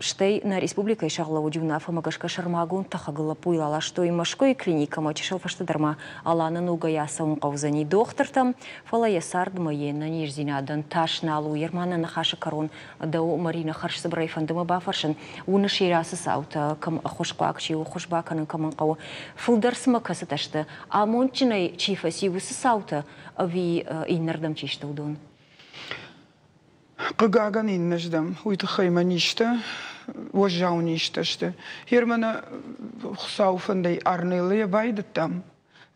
Speaker 1: Стӕй нӕ республикӕйы сӕргълӕууӕджы уынаффӕмӕ гӕсгӕ сӕрмагонд тӕхӕгыл лӕппуйыл аластой Мӕскуыйы клиникӕмӕ. Чысыл фӕстӕдӕр ма Аланы ногӕй ацӕуын хъӕудзӕни дохтыртӕм, фӕлӕ йӕ цардмӕ йе нӕниздзинадӕн тас нал у. Ерманы ныхасы кӕрон дӕу, Марина, хӕрзцыбырӕй фӕнды мӕ бафӕрсын, уыныс йӕ ацы цаутӕ, кӕм ӕххуысхъуаг чи у, ӕххуыс бакӕнын кӕмӕн хъӕуы, фылдӕр цымӕ кӕцытӕ сты, амондджынӕй чи фӕци, уыцы цаутӕ ӕви иннӕрдӕм чи сты, уыдон?
Speaker 7: Хъыгагӕн, иннӕздӕм. Уый тыххӕй мӕ низтӕ Уӕззау низтӕ сты. Гъер мӕнӕ Хуыцауы фӕндӕй Арнеллӕйӕ байдыдтам.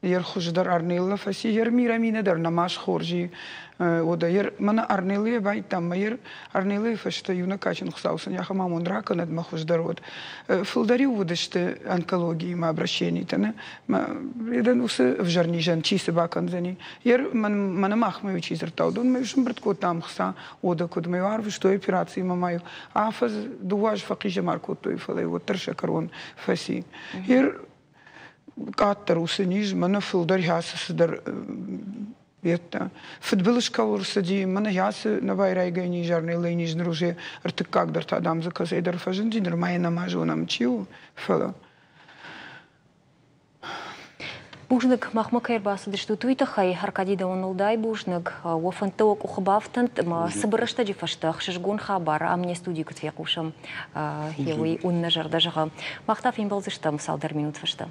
Speaker 7: Ер хуыздӕр Арнелла фӕци, ер Мираминӕ дӕр нӕма схорз и. Уӕдӕ ер мӕнӕ Арнеллӕйӕ байдтам, мӕ ер Арнеллӕйы фӕстӕ иунӕг кадджын Хуыцау сын ахӕм амонд ракӕнӕд, мӕ хуыздӕр уӕд. Фылдӕр-иу уыдысты онкологиимӕ обращенитӕ, нӕ? Мӕ едӕн уыцы ӕвзӕр низӕн чи цы бакӕндзӕни? Ер мӕнӕ махмӕ чи дзырдта, уыдон мӕ сӕмбырд кодтам хца, уӕдӕ куыд мӕ арвыстой операцимӕ ма афӕдз дыууӕ азы фӕхъизӕмар кодтой, фӕлӕ уӕддӕр сӕ кӕрон фӕци. Ер къаддӕр уыцы низ, мӕнӕ фылдӕр ацы цыдӕр йедтӕ. Фыдбылыз кӕуыл рцыди, мӕнӕ ацы нӕбайрайгӕ низ, арнеллӕйы низ ныр уже ӕртыккаг дӕр та, дам, дзы кӕцӕйдӕр фӕзынди, нырма йӕ нӕма зонӕм, чи у, фӕлӕ.
Speaker 1: Бузныг, махмӕ кӕй ӕрбацыдыстут, уый тыххӕй. Аркадий дӕуӕн уӕлдай бузныг. Уӕ фӕндтӕ уӕ къухы бафтӕнт ӕмӕ цыбыр рӕстӕджы фӕстӕ ӕхсызгон хабар ам не студийы куыд фехъусӕм, уый уын нӕ зӕрдӕ зӕгъы. Мах та фембӕлдзыстӕм цалдӕр минут фӕстӕ.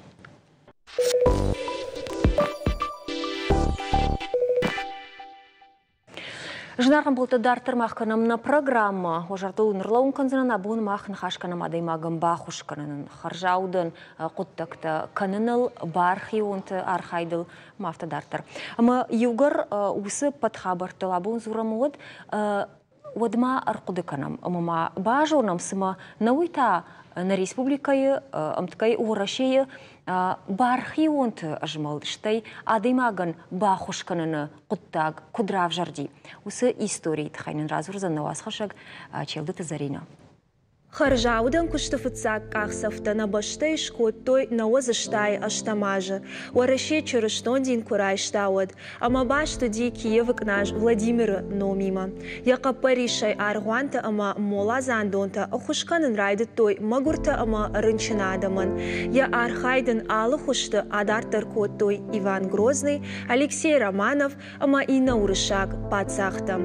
Speaker 1: Зынаргъ ӕмбӕлттӕ, дарддӕр мах кӕнӕм нӕ программӕ. Уӕ зӕрдыл уын ӕрлӕууын кӕндзынӕн, абон мах ныхас кӕнӕм адӕймагӕн баххуыс кӕнынӕн, хӕрзаудӕн хъуыддӕгтӕ кӕныныл, бархионты архайдыл ӕмӕ афтӕ дарддӕр. Ӕмӕ иугӕр уыцы ӕппӕт хабӕрттыл абон дзурӕм, уӕд уӕд ма ӕрхъуыды кӕнӕм ӕмӕ ма базонӕм, цымӕ нӕ уый та нӕ республикӕйы, ӕмткӕй Уӕрӕсейы бархионты змӕлд, стӕй адӕймагӕн баххуыс кӕныны хъуыддаг куыд равзӕрди, уыцы историйы тыххӕй нын радзурдзӕн нӕ уацхӕссӕг Челдыты Зӕринӕ.
Speaker 8: Хӕрзаудӕн куысты фыццаг къахдзӕфтӕ нӕ бӕстӕйы скодтой нӕуӕдзӕстай ӕстӕм азы, Уӕрӕсе чырыстон дин куы райста, уӕд, ӕмӕ баст уыди Киевы къназ Владимиры номимӕ. Йӕ хъӕппӕрисӕй аргъуантӕ ӕмӕ моладзандонтӕ ӕххуыс кӕнын райдыдтой мӕгуыртӕ ӕмӕ рынчын адӕмӕн. Йӕ архайд ын алы хуызты адарддӕр кодтой Иван Грозный, Алексей Романов ӕмӕ иннӕ уырыссаг паддзӕхтӕ.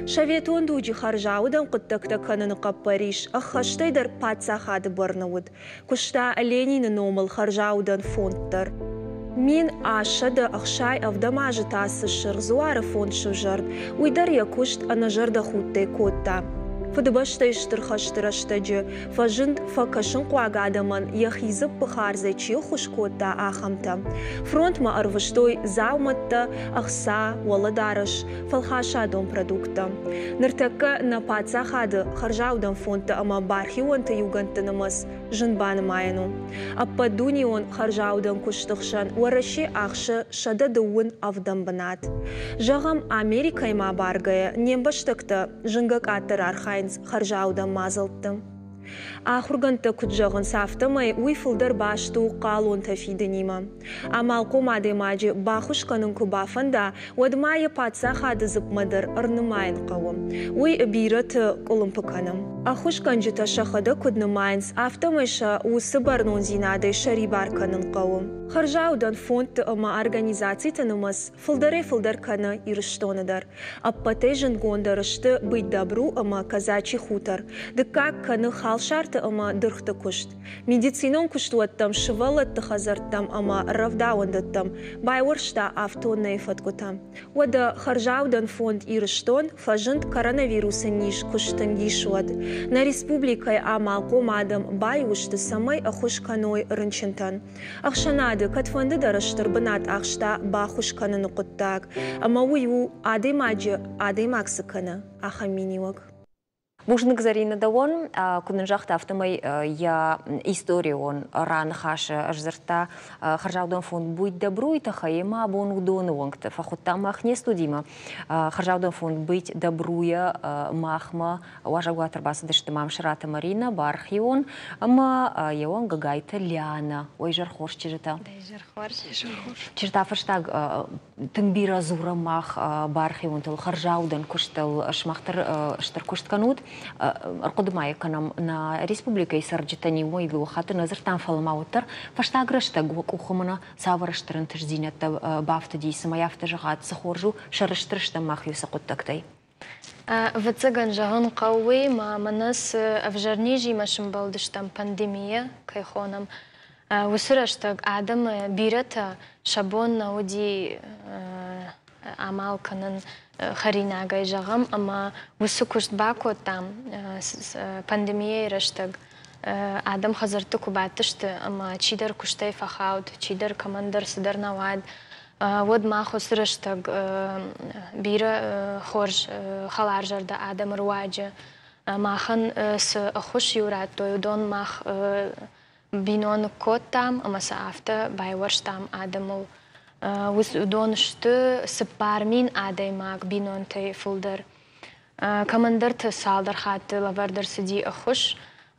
Speaker 8: Советон дуджы хӕрзаудӕн хъуыддӕгтӕ кӕныны хъӕппӕрис ӕххӕстӕй дӕр паддзахады бӕрны уыд. Куыста Ленины номыл хӕрзаудӕн фонд дӕр. 1167 азы та цы Сырх Дзуары фонд сывзӕрд, уый дӕр йӕ куыст ӕнӕзӕрдӕхудтӕй кодта. Фыдыбӕстӕйы Стыр хӕсты рӕстӕджы фӕзынд, фӕкӕсынхъуаг адӕмӕн йӕхи дзыппы хардзӕй чи ӕххуыс кодта, ахӕмтӕ. Фронтмӕ ӕрвыстой дзаумӕттӕ, ӕхца, уӕлӕдарӕс, фӕлхасадон продукттӕ. Ныртӕккӕ нӕ паддзахады хӕрзаудӕн фондтӕ ӕмӕ бархионты иугӕндты нымӕц зын банымайӕн у. Ӕппӕтдунеон хӕрзаудӕн куысты хсӕн Уӕрӕсе ахсы 127 бынат. Зӕгъӕм, Америкӕимӕ абаргӕйӕ не мбӕстӕгтӕ зынгӕ къаддӕр архайынц хӕрзаудӕн мадзӕлтты. Ахуыргӕндтӕ куыд зӕгъынц, афтӕмӕй уый фылдӕр баст у хъалонтӕ фидынимӕ. Амалхъом адӕймаджы баххуыс кӕнын куы бафӕнда, уӕд ма йӕ паддзахады дзыпмӕ дӕр ӕрнымайын хъӕуы. Уый бирӕты къуылымпы кӕны. Ӕххуысгӕнджытӕ сӕхӕдӕг куыд нымайынц, афтӕмӕй сӕ уыцы бӕрнондзинадӕй сӕрибар кӕнын хъӕуы. Хӕрзаудӕн фондты ӕмӕ организациты нымӕц фылдӕрӕй-фылдӕр кӕны Ирыстоны дӕр. Ӕппӕтӕй зындгонддӕр сты Быть добру ӕмӕ Казачий хутор. Дыккаг кӕны халсарты ӕмӕ дыргъты куыст. Медицинон куыстуӕттӕм, сывӕллӕтты хӕдзӕрттӕм ӕмӕ рӕвдауӕндӕттӕм байуӕрста автоннӕйы фӕткъуытӕ. Уӕдӕ хӕрзаудӕн фонд Ирыстон фӕзынд коронавирусы низ куы стынг ис, уӕд. Нӕ республикӕйы амалхъом адӕм баиу сты, цӕмӕй ӕххуыс кӕной рынчынтӕн. Ӕхсӕнады кӕдфӕнды дӕр стыр бынат ахста баххуыс кӕныны хъуыддаг, ӕмӕ уый у, адӕймаджы адӕймаг цы кӕны, ахӕм миниуӕг.
Speaker 1: Бузныг, Зӕринӕ, дӕуӕн. Куыд нын загъта, афтӕмӕй йӕ историон раныхасы сдзырдта хӕрзаудӕн фонд «Будь добру»-йы тыххӕй ӕмӕ абон уыдоны уӕнгты фӕхуыдта мах не студимӕ. Хӕрзаудӕн фонд «Быть добру»-йӕ махмӕ уазӕгуат ӕрбацыдысты Мамсыраты Маринӕ, бархион ӕмӕ йӕ уӕнг Гагайты Лианӕ. Ой, зӕрхорз чызджытӕ. Чызджытӕ фӕстаг тынг бирӕ дзурӕм мах бархионтыл, хӕрзаудӕн куыстыл, сымах дӕр стыр куыст кӕнут. Ӕрхъуыды ма йӕ кӕнӕм, нӕ республикӕйы цӕрджытӕн иумӕ дыууӕ хатты нӕ дзырдтам, фӕлӕ ма уӕддӕр фӕстаг рӕстӕг уӕ къухы мӕнӕ цавӕр стыр ӕнтыстдзинӕдтӕ бафтыди, цӕмӕй афтӕ зӕгъат, цы хорз у, сӕрыстыр стӕм мах уыцы хъуыддӕгтӕй.
Speaker 9: Ӕвӕццӕгӕн, зӕгъын хъӕуы уый, ӕмӕ мӕнӕ цы ӕвзӕр низимӕ сымбӕлдыстӕм, пандемийӕ кӕй хонӕм, уыцы рӕстӕг адӕмы бирӕтӕ сӕ бон нӕ уыди амал кӕнын хӕринагӕй зӕгъӕм, ӕмӕ уыцы куыст бакодтам пандемийӕйы рӕстӕг. Адӕм хӕдзӕртты куы бадтысты ӕмӕ чидӕр куыстӕй фӕхауд, чидӕр кӕмӕндӕр цыдӕр нӕ уад, уӕд мах уыцы рӕстӕг бирӕ хорз хӕларзӕрдӕ адӕмы руаджы махӕн цы ӕххуыс-иу радтой, уыдон мах биноныг кодтам ӕмӕ сӕ афтӕ байуӕрстам адӕмыл. Уыдон сты 4000 адӕймаг бинонтӕй фылдӕр. Кӕмӕндӕрты цалдӕр хатты лӕвӕрд ӕрцыди ӕххуыс,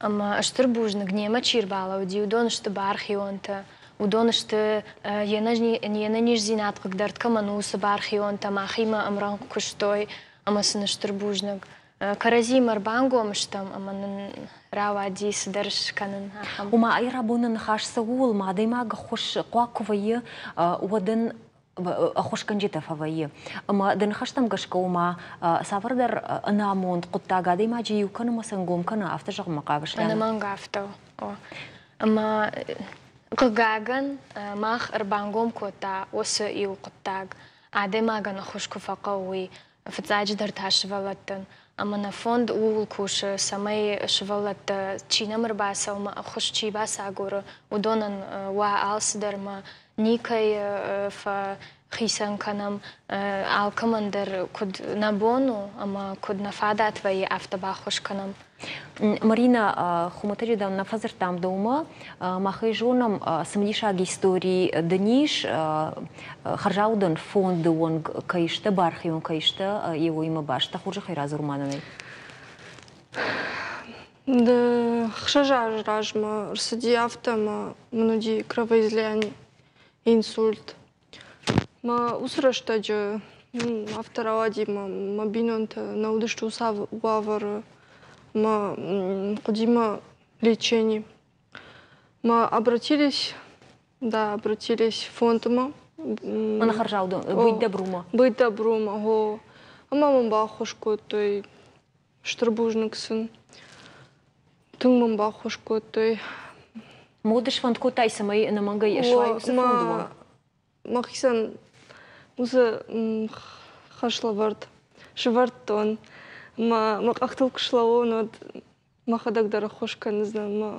Speaker 9: ӕмӕ стыр бузныг немӕ чи рбалӕуди, уыдон сты бархионтӕ, уыдон сты йе нӕниздзинад хъыгдӕрд кӕмӕн у, уыцы бархионтӕ махимӕ ӕмрӕнхъ куыстой ӕмӕ сын стыр бузныг. Кӕрӕдзимӕ ӕрбангом стӕм ӕмӕ нын рауади цыдӕр скӕнын ахӕм.
Speaker 1: Ома, ай рабоны ныхас цӕуы ууыл, ма адӕймаг ӕххуыс хъуаг куы вӕййы, уӕд ын ӕххуысгӕнджытӕ фӕвӕййы. Ӕмӕ дӕ ныхӕстӕм гӕсгӕ, ома, цавӕрдӕр ӕнамонд хъуыддаг адӕймаджы иу кӕны ӕмӕ сӕнгом кӕны, афтӕ зӕгъынмӕ хъавыс?
Speaker 9: Ӕнӕмӕнг афтӕ у. Ӕмӕ хъыгагӕн, мах ӕрбангом кодта уыцы иу хъуыддаг, адӕймагӕн ӕххуыс куы фӕхъӕуы, уый. Фыццаджыдӕр та сывӕллӕттӕн. Ӕмӕ нӕ фонд ууыл кусы, цӕмӕй сывӕллӕттӕ, чи нӕм ӕрбацӕуы ӕмӕ ӕххуыс чи бацагуры, уыдонӕн уа алцыдӕр ӕмӕ никӕй фӕхицӕн кӕнӕм, алкӕмӕн дӕр куыд нӕ бон у ӕмӕ куыд нӕ фадат вӕййы, афтӕ баххуыс кӕнӕм.
Speaker 1: Марина, хуымӕтӕджы дӕм нӕ фӕдзырдтам дӕумӕ. Мах ӕй зонӕм, цымыдисаг истори дын ис, хӕрзаудӕн фонды онг кӕй сты, бархион кӕй сты, йеуимӕ баст. Дӕ хорзӕхӕй радзур ма нын ӕй.
Speaker 10: Хсӕз азы размӕ рцыди афтӕ, ӕмӕ мын уыди кровоизлияние, инсульт. Мӕ уыцы рӕстӕджы афтӕ рауади, мӕ мӕ бинонтӕ нӕ уыдысты уыцы уавӕры, мӕ хъуыди мӕ лечение. Мӕ обратились, да, обратились фондмӕ.
Speaker 1: Мӕнӕ хӕрзаудӕн, Быть добру-мӕ.
Speaker 10: Быть добру-мӕ, гъо. Ӕмӕ мын баххуыс кодтой. Стыр бузныг сын. Тынг мын баххуыс кодтой.
Speaker 1: Моды сфӕнд кодтай, цӕмӕй ӕнӕмӕнгӕй суай уыцы фонды уӕнг?
Speaker 10: Мӕхицӕн уыцы хӕслӕвӕрд сывӕрдтон. Мӕ мӕ къӕхтыл куы слӕууон, уӕд мӕхӕдӕг дӕр ӕххуыс кӕндзынӕн. Мӕ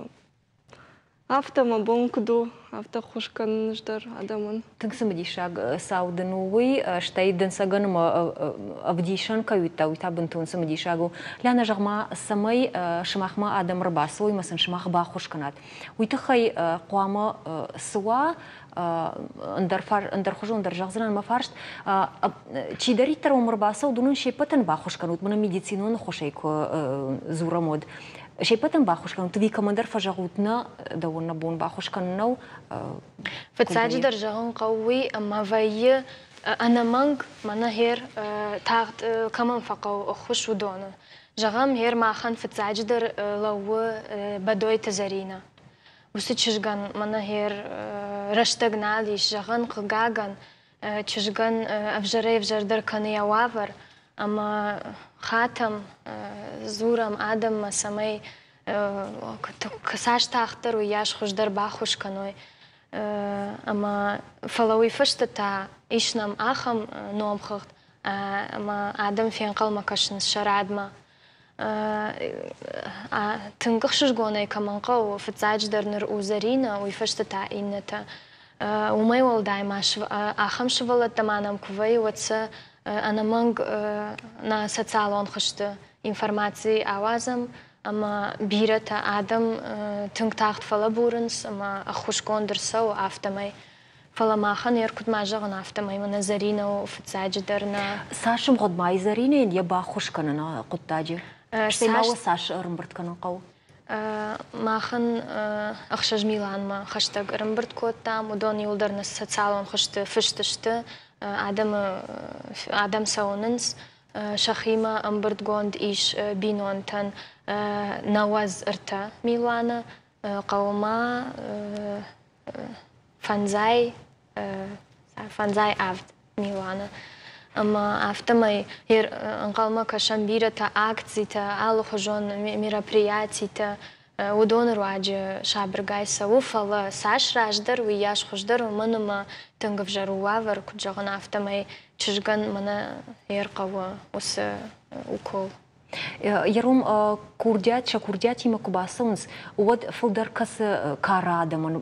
Speaker 10: Афтӕ мӕ бон куыд у, афтӕ ӕххуыс кӕнын ӕз дӕр адӕмӕн.
Speaker 1: Тынг цымыдисаг цау дын у уый, стӕй дӕнцӕгӕн ӕмӕ ӕвдисӕн кӕй уыдта, уый та бынтон цымыдисаг у. Лянӕ, зӕгъ-ма, цӕмӕй сымахмӕ адӕм ӕрбацӕуой ӕмӕ сын сымах баххуыс кӕнат, уый тыххӕй хъуамӕ цы уа, ӕндӕрхуызон дӕр зӕгъдзынӕн мӕ фарст, чидӕриддӕр уӕм ӕрбацӕуд, уынын се ппӕтӕн баххуыс кӕнут, мӕнӕ медицинон ӕххуысӕй куы дзурӕм, уӕд. Се ппӕтӕн баххуыс кӕнут, ӕви кӕмӕндӕр фӕзӕгъут, нӕ, дӕуӕн нӕ бон баххуыс кӕнын нӕу?
Speaker 9: Фыццаджыдӕр зӕгъын хъӕуы уый, ӕмӕ вӕййы ӕнӕмӕнг, мӕнӕ гъер тагъд кӕмӕн фӕхъӕуы ӕххуыс, уыдоны. Зӕгъӕм, гъер махӕн фыццаджыдӕр лӕууы Бӕдойты Зӕринӕ. Уыцы чызгӕн мӕнӕ гъер рӕстӕг нал ис, зӕгъӕн, хъыгагӕн, чызгӕн ӕвзӕрӕй-ӕвзӕрдӕр кӕны йӕ уавӕр, ӕмӕ хатӕм, дзурӕм адӕммӕ, цӕмӕй цас тагъддӕр, уыйас хуыздӕр баххуыс кӕной. Ӕмӕ фӕлӕ уый фӕстӕ та ис нӕм ахӕм номхыгъд, ӕмӕ адӕм фенхъӕлмӕ кӕсынц сӕ радмӕ. Тынг ӕхсызгонӕй кӕмӕн хъӕуы, фыццаджыдӕр ныр у Зӕринӕ, уый фӕстӕ та иннӕтӕ. Уымӕй уӕлдай ма ахӕм сывӕллӕттӕ ма нӕм куы вӕййы, уӕд сӕ ӕнӕмӕнг нӕ социалон хызты информаци ауадзӕм ӕмӕ бирӕтӕ адӕм тынг тагъд фӕлӕбурынц ӕмӕ ӕххуысгонд ӕрцӕуы афтӕмӕй. Фӕлӕ махӕн йӕ куыд ма зӕгъын, афтӕмӕй мӕнӕ Зӕринӕ у фыццаджыдӕр нӕ.
Speaker 1: Цас ӕмгъуыдмӕ и Зӕринӕйӕн йӕ баххуыс кӕнын хъуыддаджы? Стӕй ма уӕ цас ӕрӕмбырд кӕнын хъӕуы?
Speaker 9: Махӕн 6 милуанмӕ хӕстӕг ӕрӕмбырд кодтам. Уыдон иуылдӕр нӕ социалон хызты фыст сты, адӕмы адӕм сӕ уынынц. Сӕхимӕ ӕмбырдгонд ис бинонтӕн 93 милуаны, хъӕуы ма 57 милуаны. Ӕмӕ афтӕмӕй ӕнхъӕлмӕ кӕсӕм бирӕтӕ акцитӕ, алыхуызон мероприятитӕ. Уыдоны руаджы сабыргай цӕуы, фӕлӕ цас раздӕр, уыйас хуыздӕр, уымӕн ӕмӕ тынг ӕвзӕр у уавӕр, куыд зӕгъын, афтӕмӕй чызгӕн мӕнӕ ӕрхъӕуы уыцы укол.
Speaker 1: Ером курдиат, сӕ курдиатимӕ куы бацӕуынц, уӕд фылдӕр кӕцы кары адӕмӕн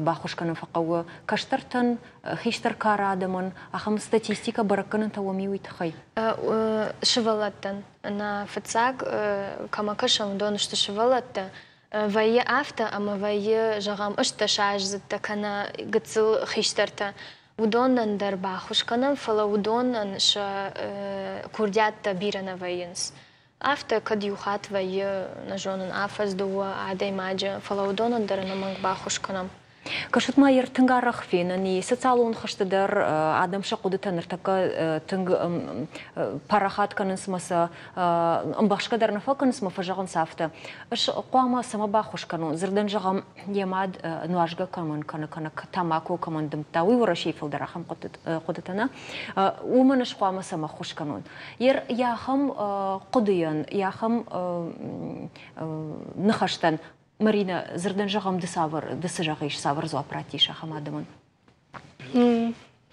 Speaker 1: баххуыс кӕнын фӕхъӕуы? Кӕстӕртӕн, хистӕр кары адӕмӕн ахӕм статистикӕ бӕрӕггӕнӕнтӕ уӕм и уый тыххӕй?
Speaker 9: Сывӕллӕттӕн. Нӕ фыццаг кӕмӕ кӕсӕм, уыдон сты сывӕллӕттӕ. Вӕййы афтӕ, ӕмӕ вӕййы, зӕгъӕм, ӕстдӕсаздзыдтӕ кӕнӕ гыццыл хистӕртӕ. Уыдонӕн дӕр баххуыс кӕнӕм, фӕлӕ уыдонӕн сӕ курдиаттӕ бирӕ нӕ вӕййынц. Афтӕ кӕд иу хатт вӕййы, нӕ зонын, афӕдз дыууӕ адӕймаджы, фӕлӕ уыдонӕн дӕр ӕнӕмӕнг баххуыс кӕнӕм.
Speaker 1: Кӕсут ма, йӕ тынг арӕх фенӕн и социалон хызты дӕр адӕм сӕ хъуыдытӕ ныртӕккӕ тынг парахат кӕнынц ӕмӕ сӕ ӕмбӕхсгӕ дӕр нӕ фӕкӕнынц ӕмӕ фӕзӕгъынц афтӕ. Ӕз хъуамӕ цӕмӕ баххуыс кӕнон? Дзырдӕн зӕгъӕм, йӕ мад нуазгӕ кӕмӕн кӕны, кӕнӕ тамако кӕмӕн дымдта, уый Уӕрӕсейы фылдӕр ахӕм хъуыдытӕ нӕ. Уымӕн ӕз хъуамӕ цӕмӕ ххуыс кӕнон? Йе ахӕм хъуыдыйӕн, йӕ ахӕм ныхӕстӕн Марина, дзырдӕн зӕгъӕм, ды цавӕр, ды цы зӕгъис, цавӕр дзуапп раттис ахӕм адӕмӕн?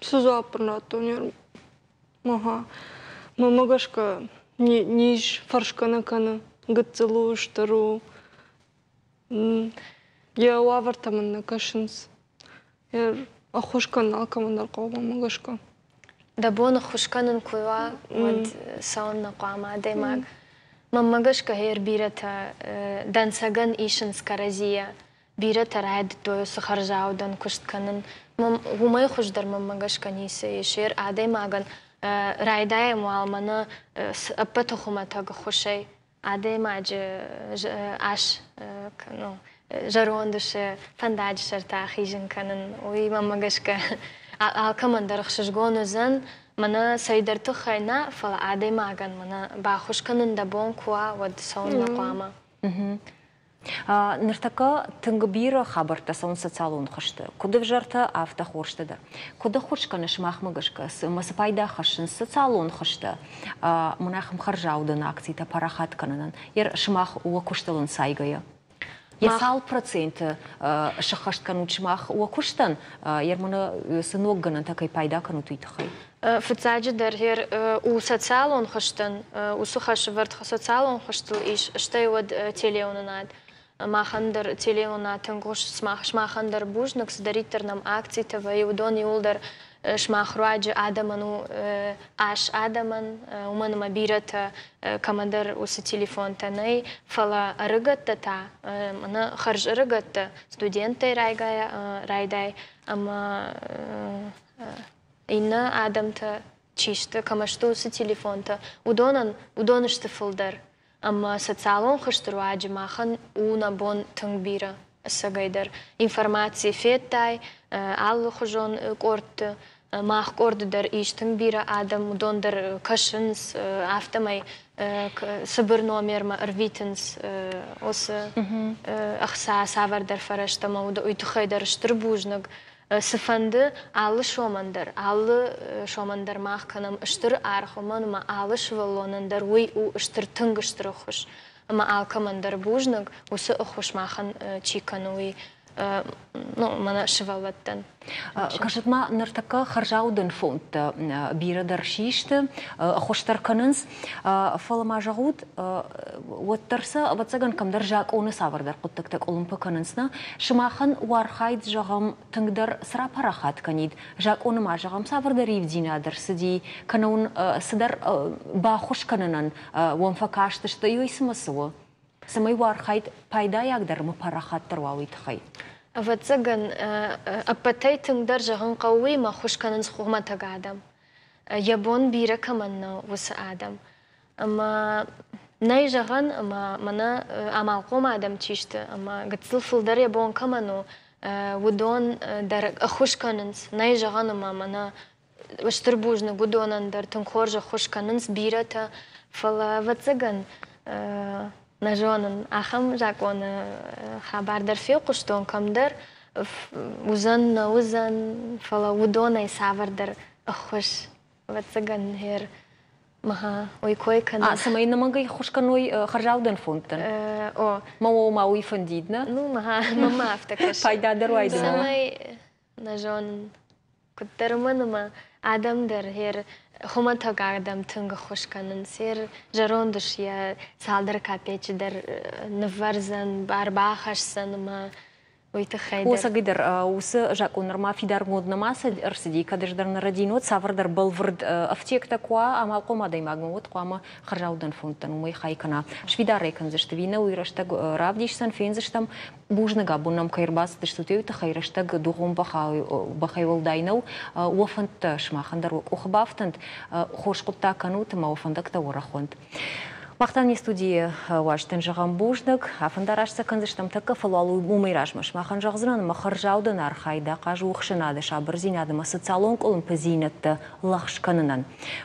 Speaker 10: Цы дзуапп раттон? Ага. Мӕнмӕ гӕсгӕ низ фӕрсгӕ нӕ кӕны. Гыццыл у, стыр у. Йӕ уавӕртӕм ын нӕ кӕсынц. Ӕххуыс кӕнын алкӕмӕн дӕр хъӕуы, мӕнмӕ гӕсгӕ.
Speaker 9: Дӕ бон ӕххуыс кӕнын куы уа, уӕд цӕуыннӕ хъуамӕ адӕймаг? Мӕнмӕ гӕсгӕ гъер бирӕтӕ дӕнцӕгӕн исынц кӕрӕдзийӕ. Бирӕтӕ райдыдтой уыцы хӕрзаудӕн куыст кӕнын. Уымӕй хуыздӕр мӕнмӕ гӕсгӕ ницы ис. Гъер адӕймагӕн райдайӕм уал мӕнӕ ӕппӕты хуымӕтӕг ӕххуысӕй. Адӕймаджы ас ну, зӕронд усы фӕндаджы сӕрты ахизын кӕнын, уый мӕнмӕ гӕсгӕ алкӕмӕн дӕр ӕхсызгон уыдзӕн. Мӕнӕ цӕйдӕр тыххӕй нӕ, фӕлӕ адӕймагӕн мӕнӕ баххуыс кӕнын дӕ бон куы уа, уӕд цӕуыннӕ хъуамӕ.
Speaker 1: Ныртӕккӕ тынг бирӕ хабӕрттӕ цӕуынц социалон хызты. Куыд ӕвзӕртӕ, афтӕ хорзтӕ дӕр. Куыд ӕххуыс кӕны сымахмӕ гӕсгӕ, ӕмӕ цы пайда хӕссынц социалон хызтӕ мын ахӕм хӕрзаудӕн акцитӕ парахат кӕнынӕн? Сымах уӕ куыстыл ӕнцайгӕйӕ. Йӕ цал проценты сыххӕст кӕнут сымах уӕ куыстӕн, Ерманы цы ног гӕнӕнтӕ кӕй пайда кӕнут, уый тыххӕй?
Speaker 9: Фыццаджыдӕр у социалон хызтӕн, уыцы хӕсвӕрд социалон хызтыл ис, стӕй уӕд телеуынынад. Махӕн дӕр телеуынынад тынг сымахӕн дӕр бузныг, цыдӕриддӕр нӕм акцитӕ вӕййы, уыдон иууылдӕр сымах руаджы адӕмӕн у ас адӕмӕн, уымӕн ӕмӕ бирӕтӕ кӕмӕдӕр уыцы телефонтӕ нӕй, фӕлӕ ӕрыгӕттӕ та, мӕнӕ хӕрз ӕрыгӕттӕ, студенттӕй райдай ӕмӕ иннӕ адӕмтӕ чи сты, кӕмӕ сты уыцы телефонтӕ, уыдонӕн уыдон сты фылдӕр. Ӕмӕ социалон хызты руаджы махӕн у нӕ бон тынг бирӕ ӕцӕгӕйдӕр информаци федтай алыхуызон къордты. Мах къорды дӕр ис тынг бирӕ адӕм, уыдон дӕр кӕсынц, афтӕмӕй цыбыр номермӕ ӕрвитынц уыцы ӕхца цавӕрдӕр фӕрӕзтӕ ӕмӕ уый тыххӕй дӕр стыр бузныг. Цыфӕнды алы сомӕн дӕр, алы сомӕн дӕр мах кӕнӕм стыр аргъ, уымӕн ӕмӕ алы сывӕллонӕн дӕр уый у стыр, тынг стыр ӕххуыс. Ӕмӕ алкӕмӕн дӕр бузныг, уыцы ӕххуыс махӕн чи кӕны, уый ну, мӕнӕ сывӕллӕттӕн.
Speaker 1: Кӕсут ма, ныртӕккӕ хӕрзаудӕн фондтӕ бирӕ дӕр систы, ӕххуыс дӕр кӕнынц. Фӕлӕ ма зӕгъут, уӕддӕр сӕ, ӕвӕццӕгӕн, кӕмдӕр закъоны цавӕрдӕр хъуыддӕгтӕ къуылымпы кӕнынц, нӕ? Сымахӕн уӕ архайд, зӕгъӕм, тынгдӕр цы рапарахат кӕнид? Закъоны ма, зӕгъӕм, цавӕрдӕр ивддзинад ӕрцыди, кӕнӕ уын цыдӕр баххуыс кӕнынӕн уӕм фӕкастысты, уый цымӕ цы у? Цӕмӕй уӕ архайд пайдайагдӕр ӕмӕ парахатдӕр уа, уый тыххӕй.
Speaker 9: Ӕвӕццӕгӕн, ӕппӕтӕй тынгдӕр зӕгъын хъӕуы, уыимӕ ӕххуыс кӕнынц хуымӕтӕг адӕм. Йӕ бон бирӕ кӕмӕн нӕу, уыцы адӕм. Ӕмӕ нӕй зӕгъӕн, ӕмӕ мӕнӕ амалхъом адӕм чи сты, ӕмӕ гыццыл фылдӕр йӕ бон кӕмӕн у, уыдон дӕр ӕххуыс кӕнынц. Нӕй зӕгъӕн, ӕмӕ мӕнӕ стыр бузныг уыдонӕн дӕр тынг хорз ӕххуыс кӕнынц бирӕтӕ, фӕлӕ, ӕвӕццӕгӕн, нӕ зонын, ахӕм закъоны хабар дӕр фехъуыстон кӕмдӕр, уыдзӕн, нӕ уыдзӕн, фӕлӕ уыдонӕй цавӕрдӕр ӕххуыс, ӕвӕццӕгӕн, гъер. Мага, уый кой кӕнын.
Speaker 1: А, цӕмӕй нӕмӕнгӕй ӕххуыс кӕной хӕрзаудӕн фондтӕн?
Speaker 9: О.
Speaker 1: Мӕ ма уый фӕндид, нӕ?
Speaker 9: Ну, мага, мӕнмӕ афтӕ кӕсы.
Speaker 1: Пайда дӕр уайд.
Speaker 9: Цӕмӕй, нӕ зонын, куыддӕр уымӕн ӕмӕ адӕм дӕр ер хуымӕтӕг адӕм тынг ӕххуыс кӕнынц. Ер зӕронд ус йӕ цалдӕр капеччы дӕр ныввӕрдзӕн, ӕрбахӕсдзӕн ӕмӕ уый тыххӕй дӕр.
Speaker 1: Ӕцӕгӕйдӕр уыцы закъон нырма фидаргонд нӕма ӕрцыди, кӕд ӕз дӕр нӕ рӕдийын, уӕд цавӕрдӕр бӕлвырд ӕфтиӕгтӕ куы уа, амалхъом адӕймагмӕ, уӕд хъуамӕ хӕрзаудӕн фондтӕн уымӕй хай кӕна. Сфидар ӕй кӕндзысты, ви нӕ уый рӕстӕг равдисдзӕн, фендзыстӕм. Бузныг, абон нӕм кӕй ӕрбацыдыстут, уый тыххӕй рӕстӕг дугъон бӕхӕй уӕлдай нӕу. Уӕ фӕндтӕ сымахӕн дӕр уӕ къухы бафтӕнт, хорз хъуыддаг кӕнут ӕмӕ уӕ фӕндӕгтӕ уӕрӕх уӕнт. Мах та не студийы уазджытӕн зӕгъӕм бузныг. Афӕндараст сӕ кӕндзыстӕм тӕккӕ, фӕлӕ уымӕй размӕ сымахӕн зӕгъдзынӕн, ӕмӕ хӕрзаудӕн архайд ахъаз у ӕхсӕнады сабырдзинад ӕмӕ социалон къуылымпыдзинӕдтӕ лӕгъз кӕнынӕн.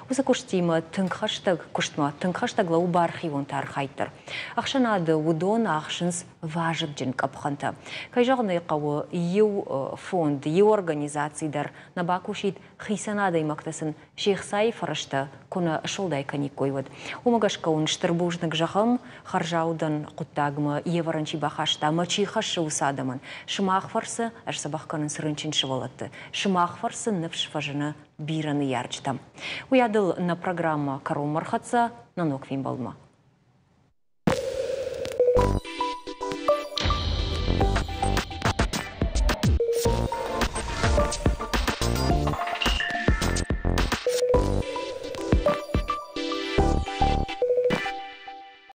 Speaker 1: Уыцы куыстимӕ тынг хӕстӕг куыстмӕ тынг хӕстӕг лӕууы бархионты архайд дӕр. Ӕхсӕнады уыдон ахсынц вазыгджын къӕпхӕнтӕ. Кӕй зӕгъын ӕй хъӕуы, иу фонд, иу организаци дӕр нӕ бакусид хицӕн адӕймӕгтӕ сын се хцайы фӕрӕзтӕ куы нӕ суӕлдай кӕниккой, уӕд. Уымӕ гӕсгӕ уын стыр бузныг зӕгъӕм, хӕрзаудӕн хъуыддагмӕ йе вӕрӕн чи бахаста ӕмӕ чи хӕссы уыцы адӕмӕн. Сымах фӕрцы ӕрдзӕбӕх кӕнынц рынчын сывӕллӕтты, сымах фӕрцы ныфс фӕзыны бирӕ ныййарджытӕм. Уыйадыл нӕ программӕ кӕронмӕ ӕрхӕццӕ нӕ ног фембӕлдмӕ.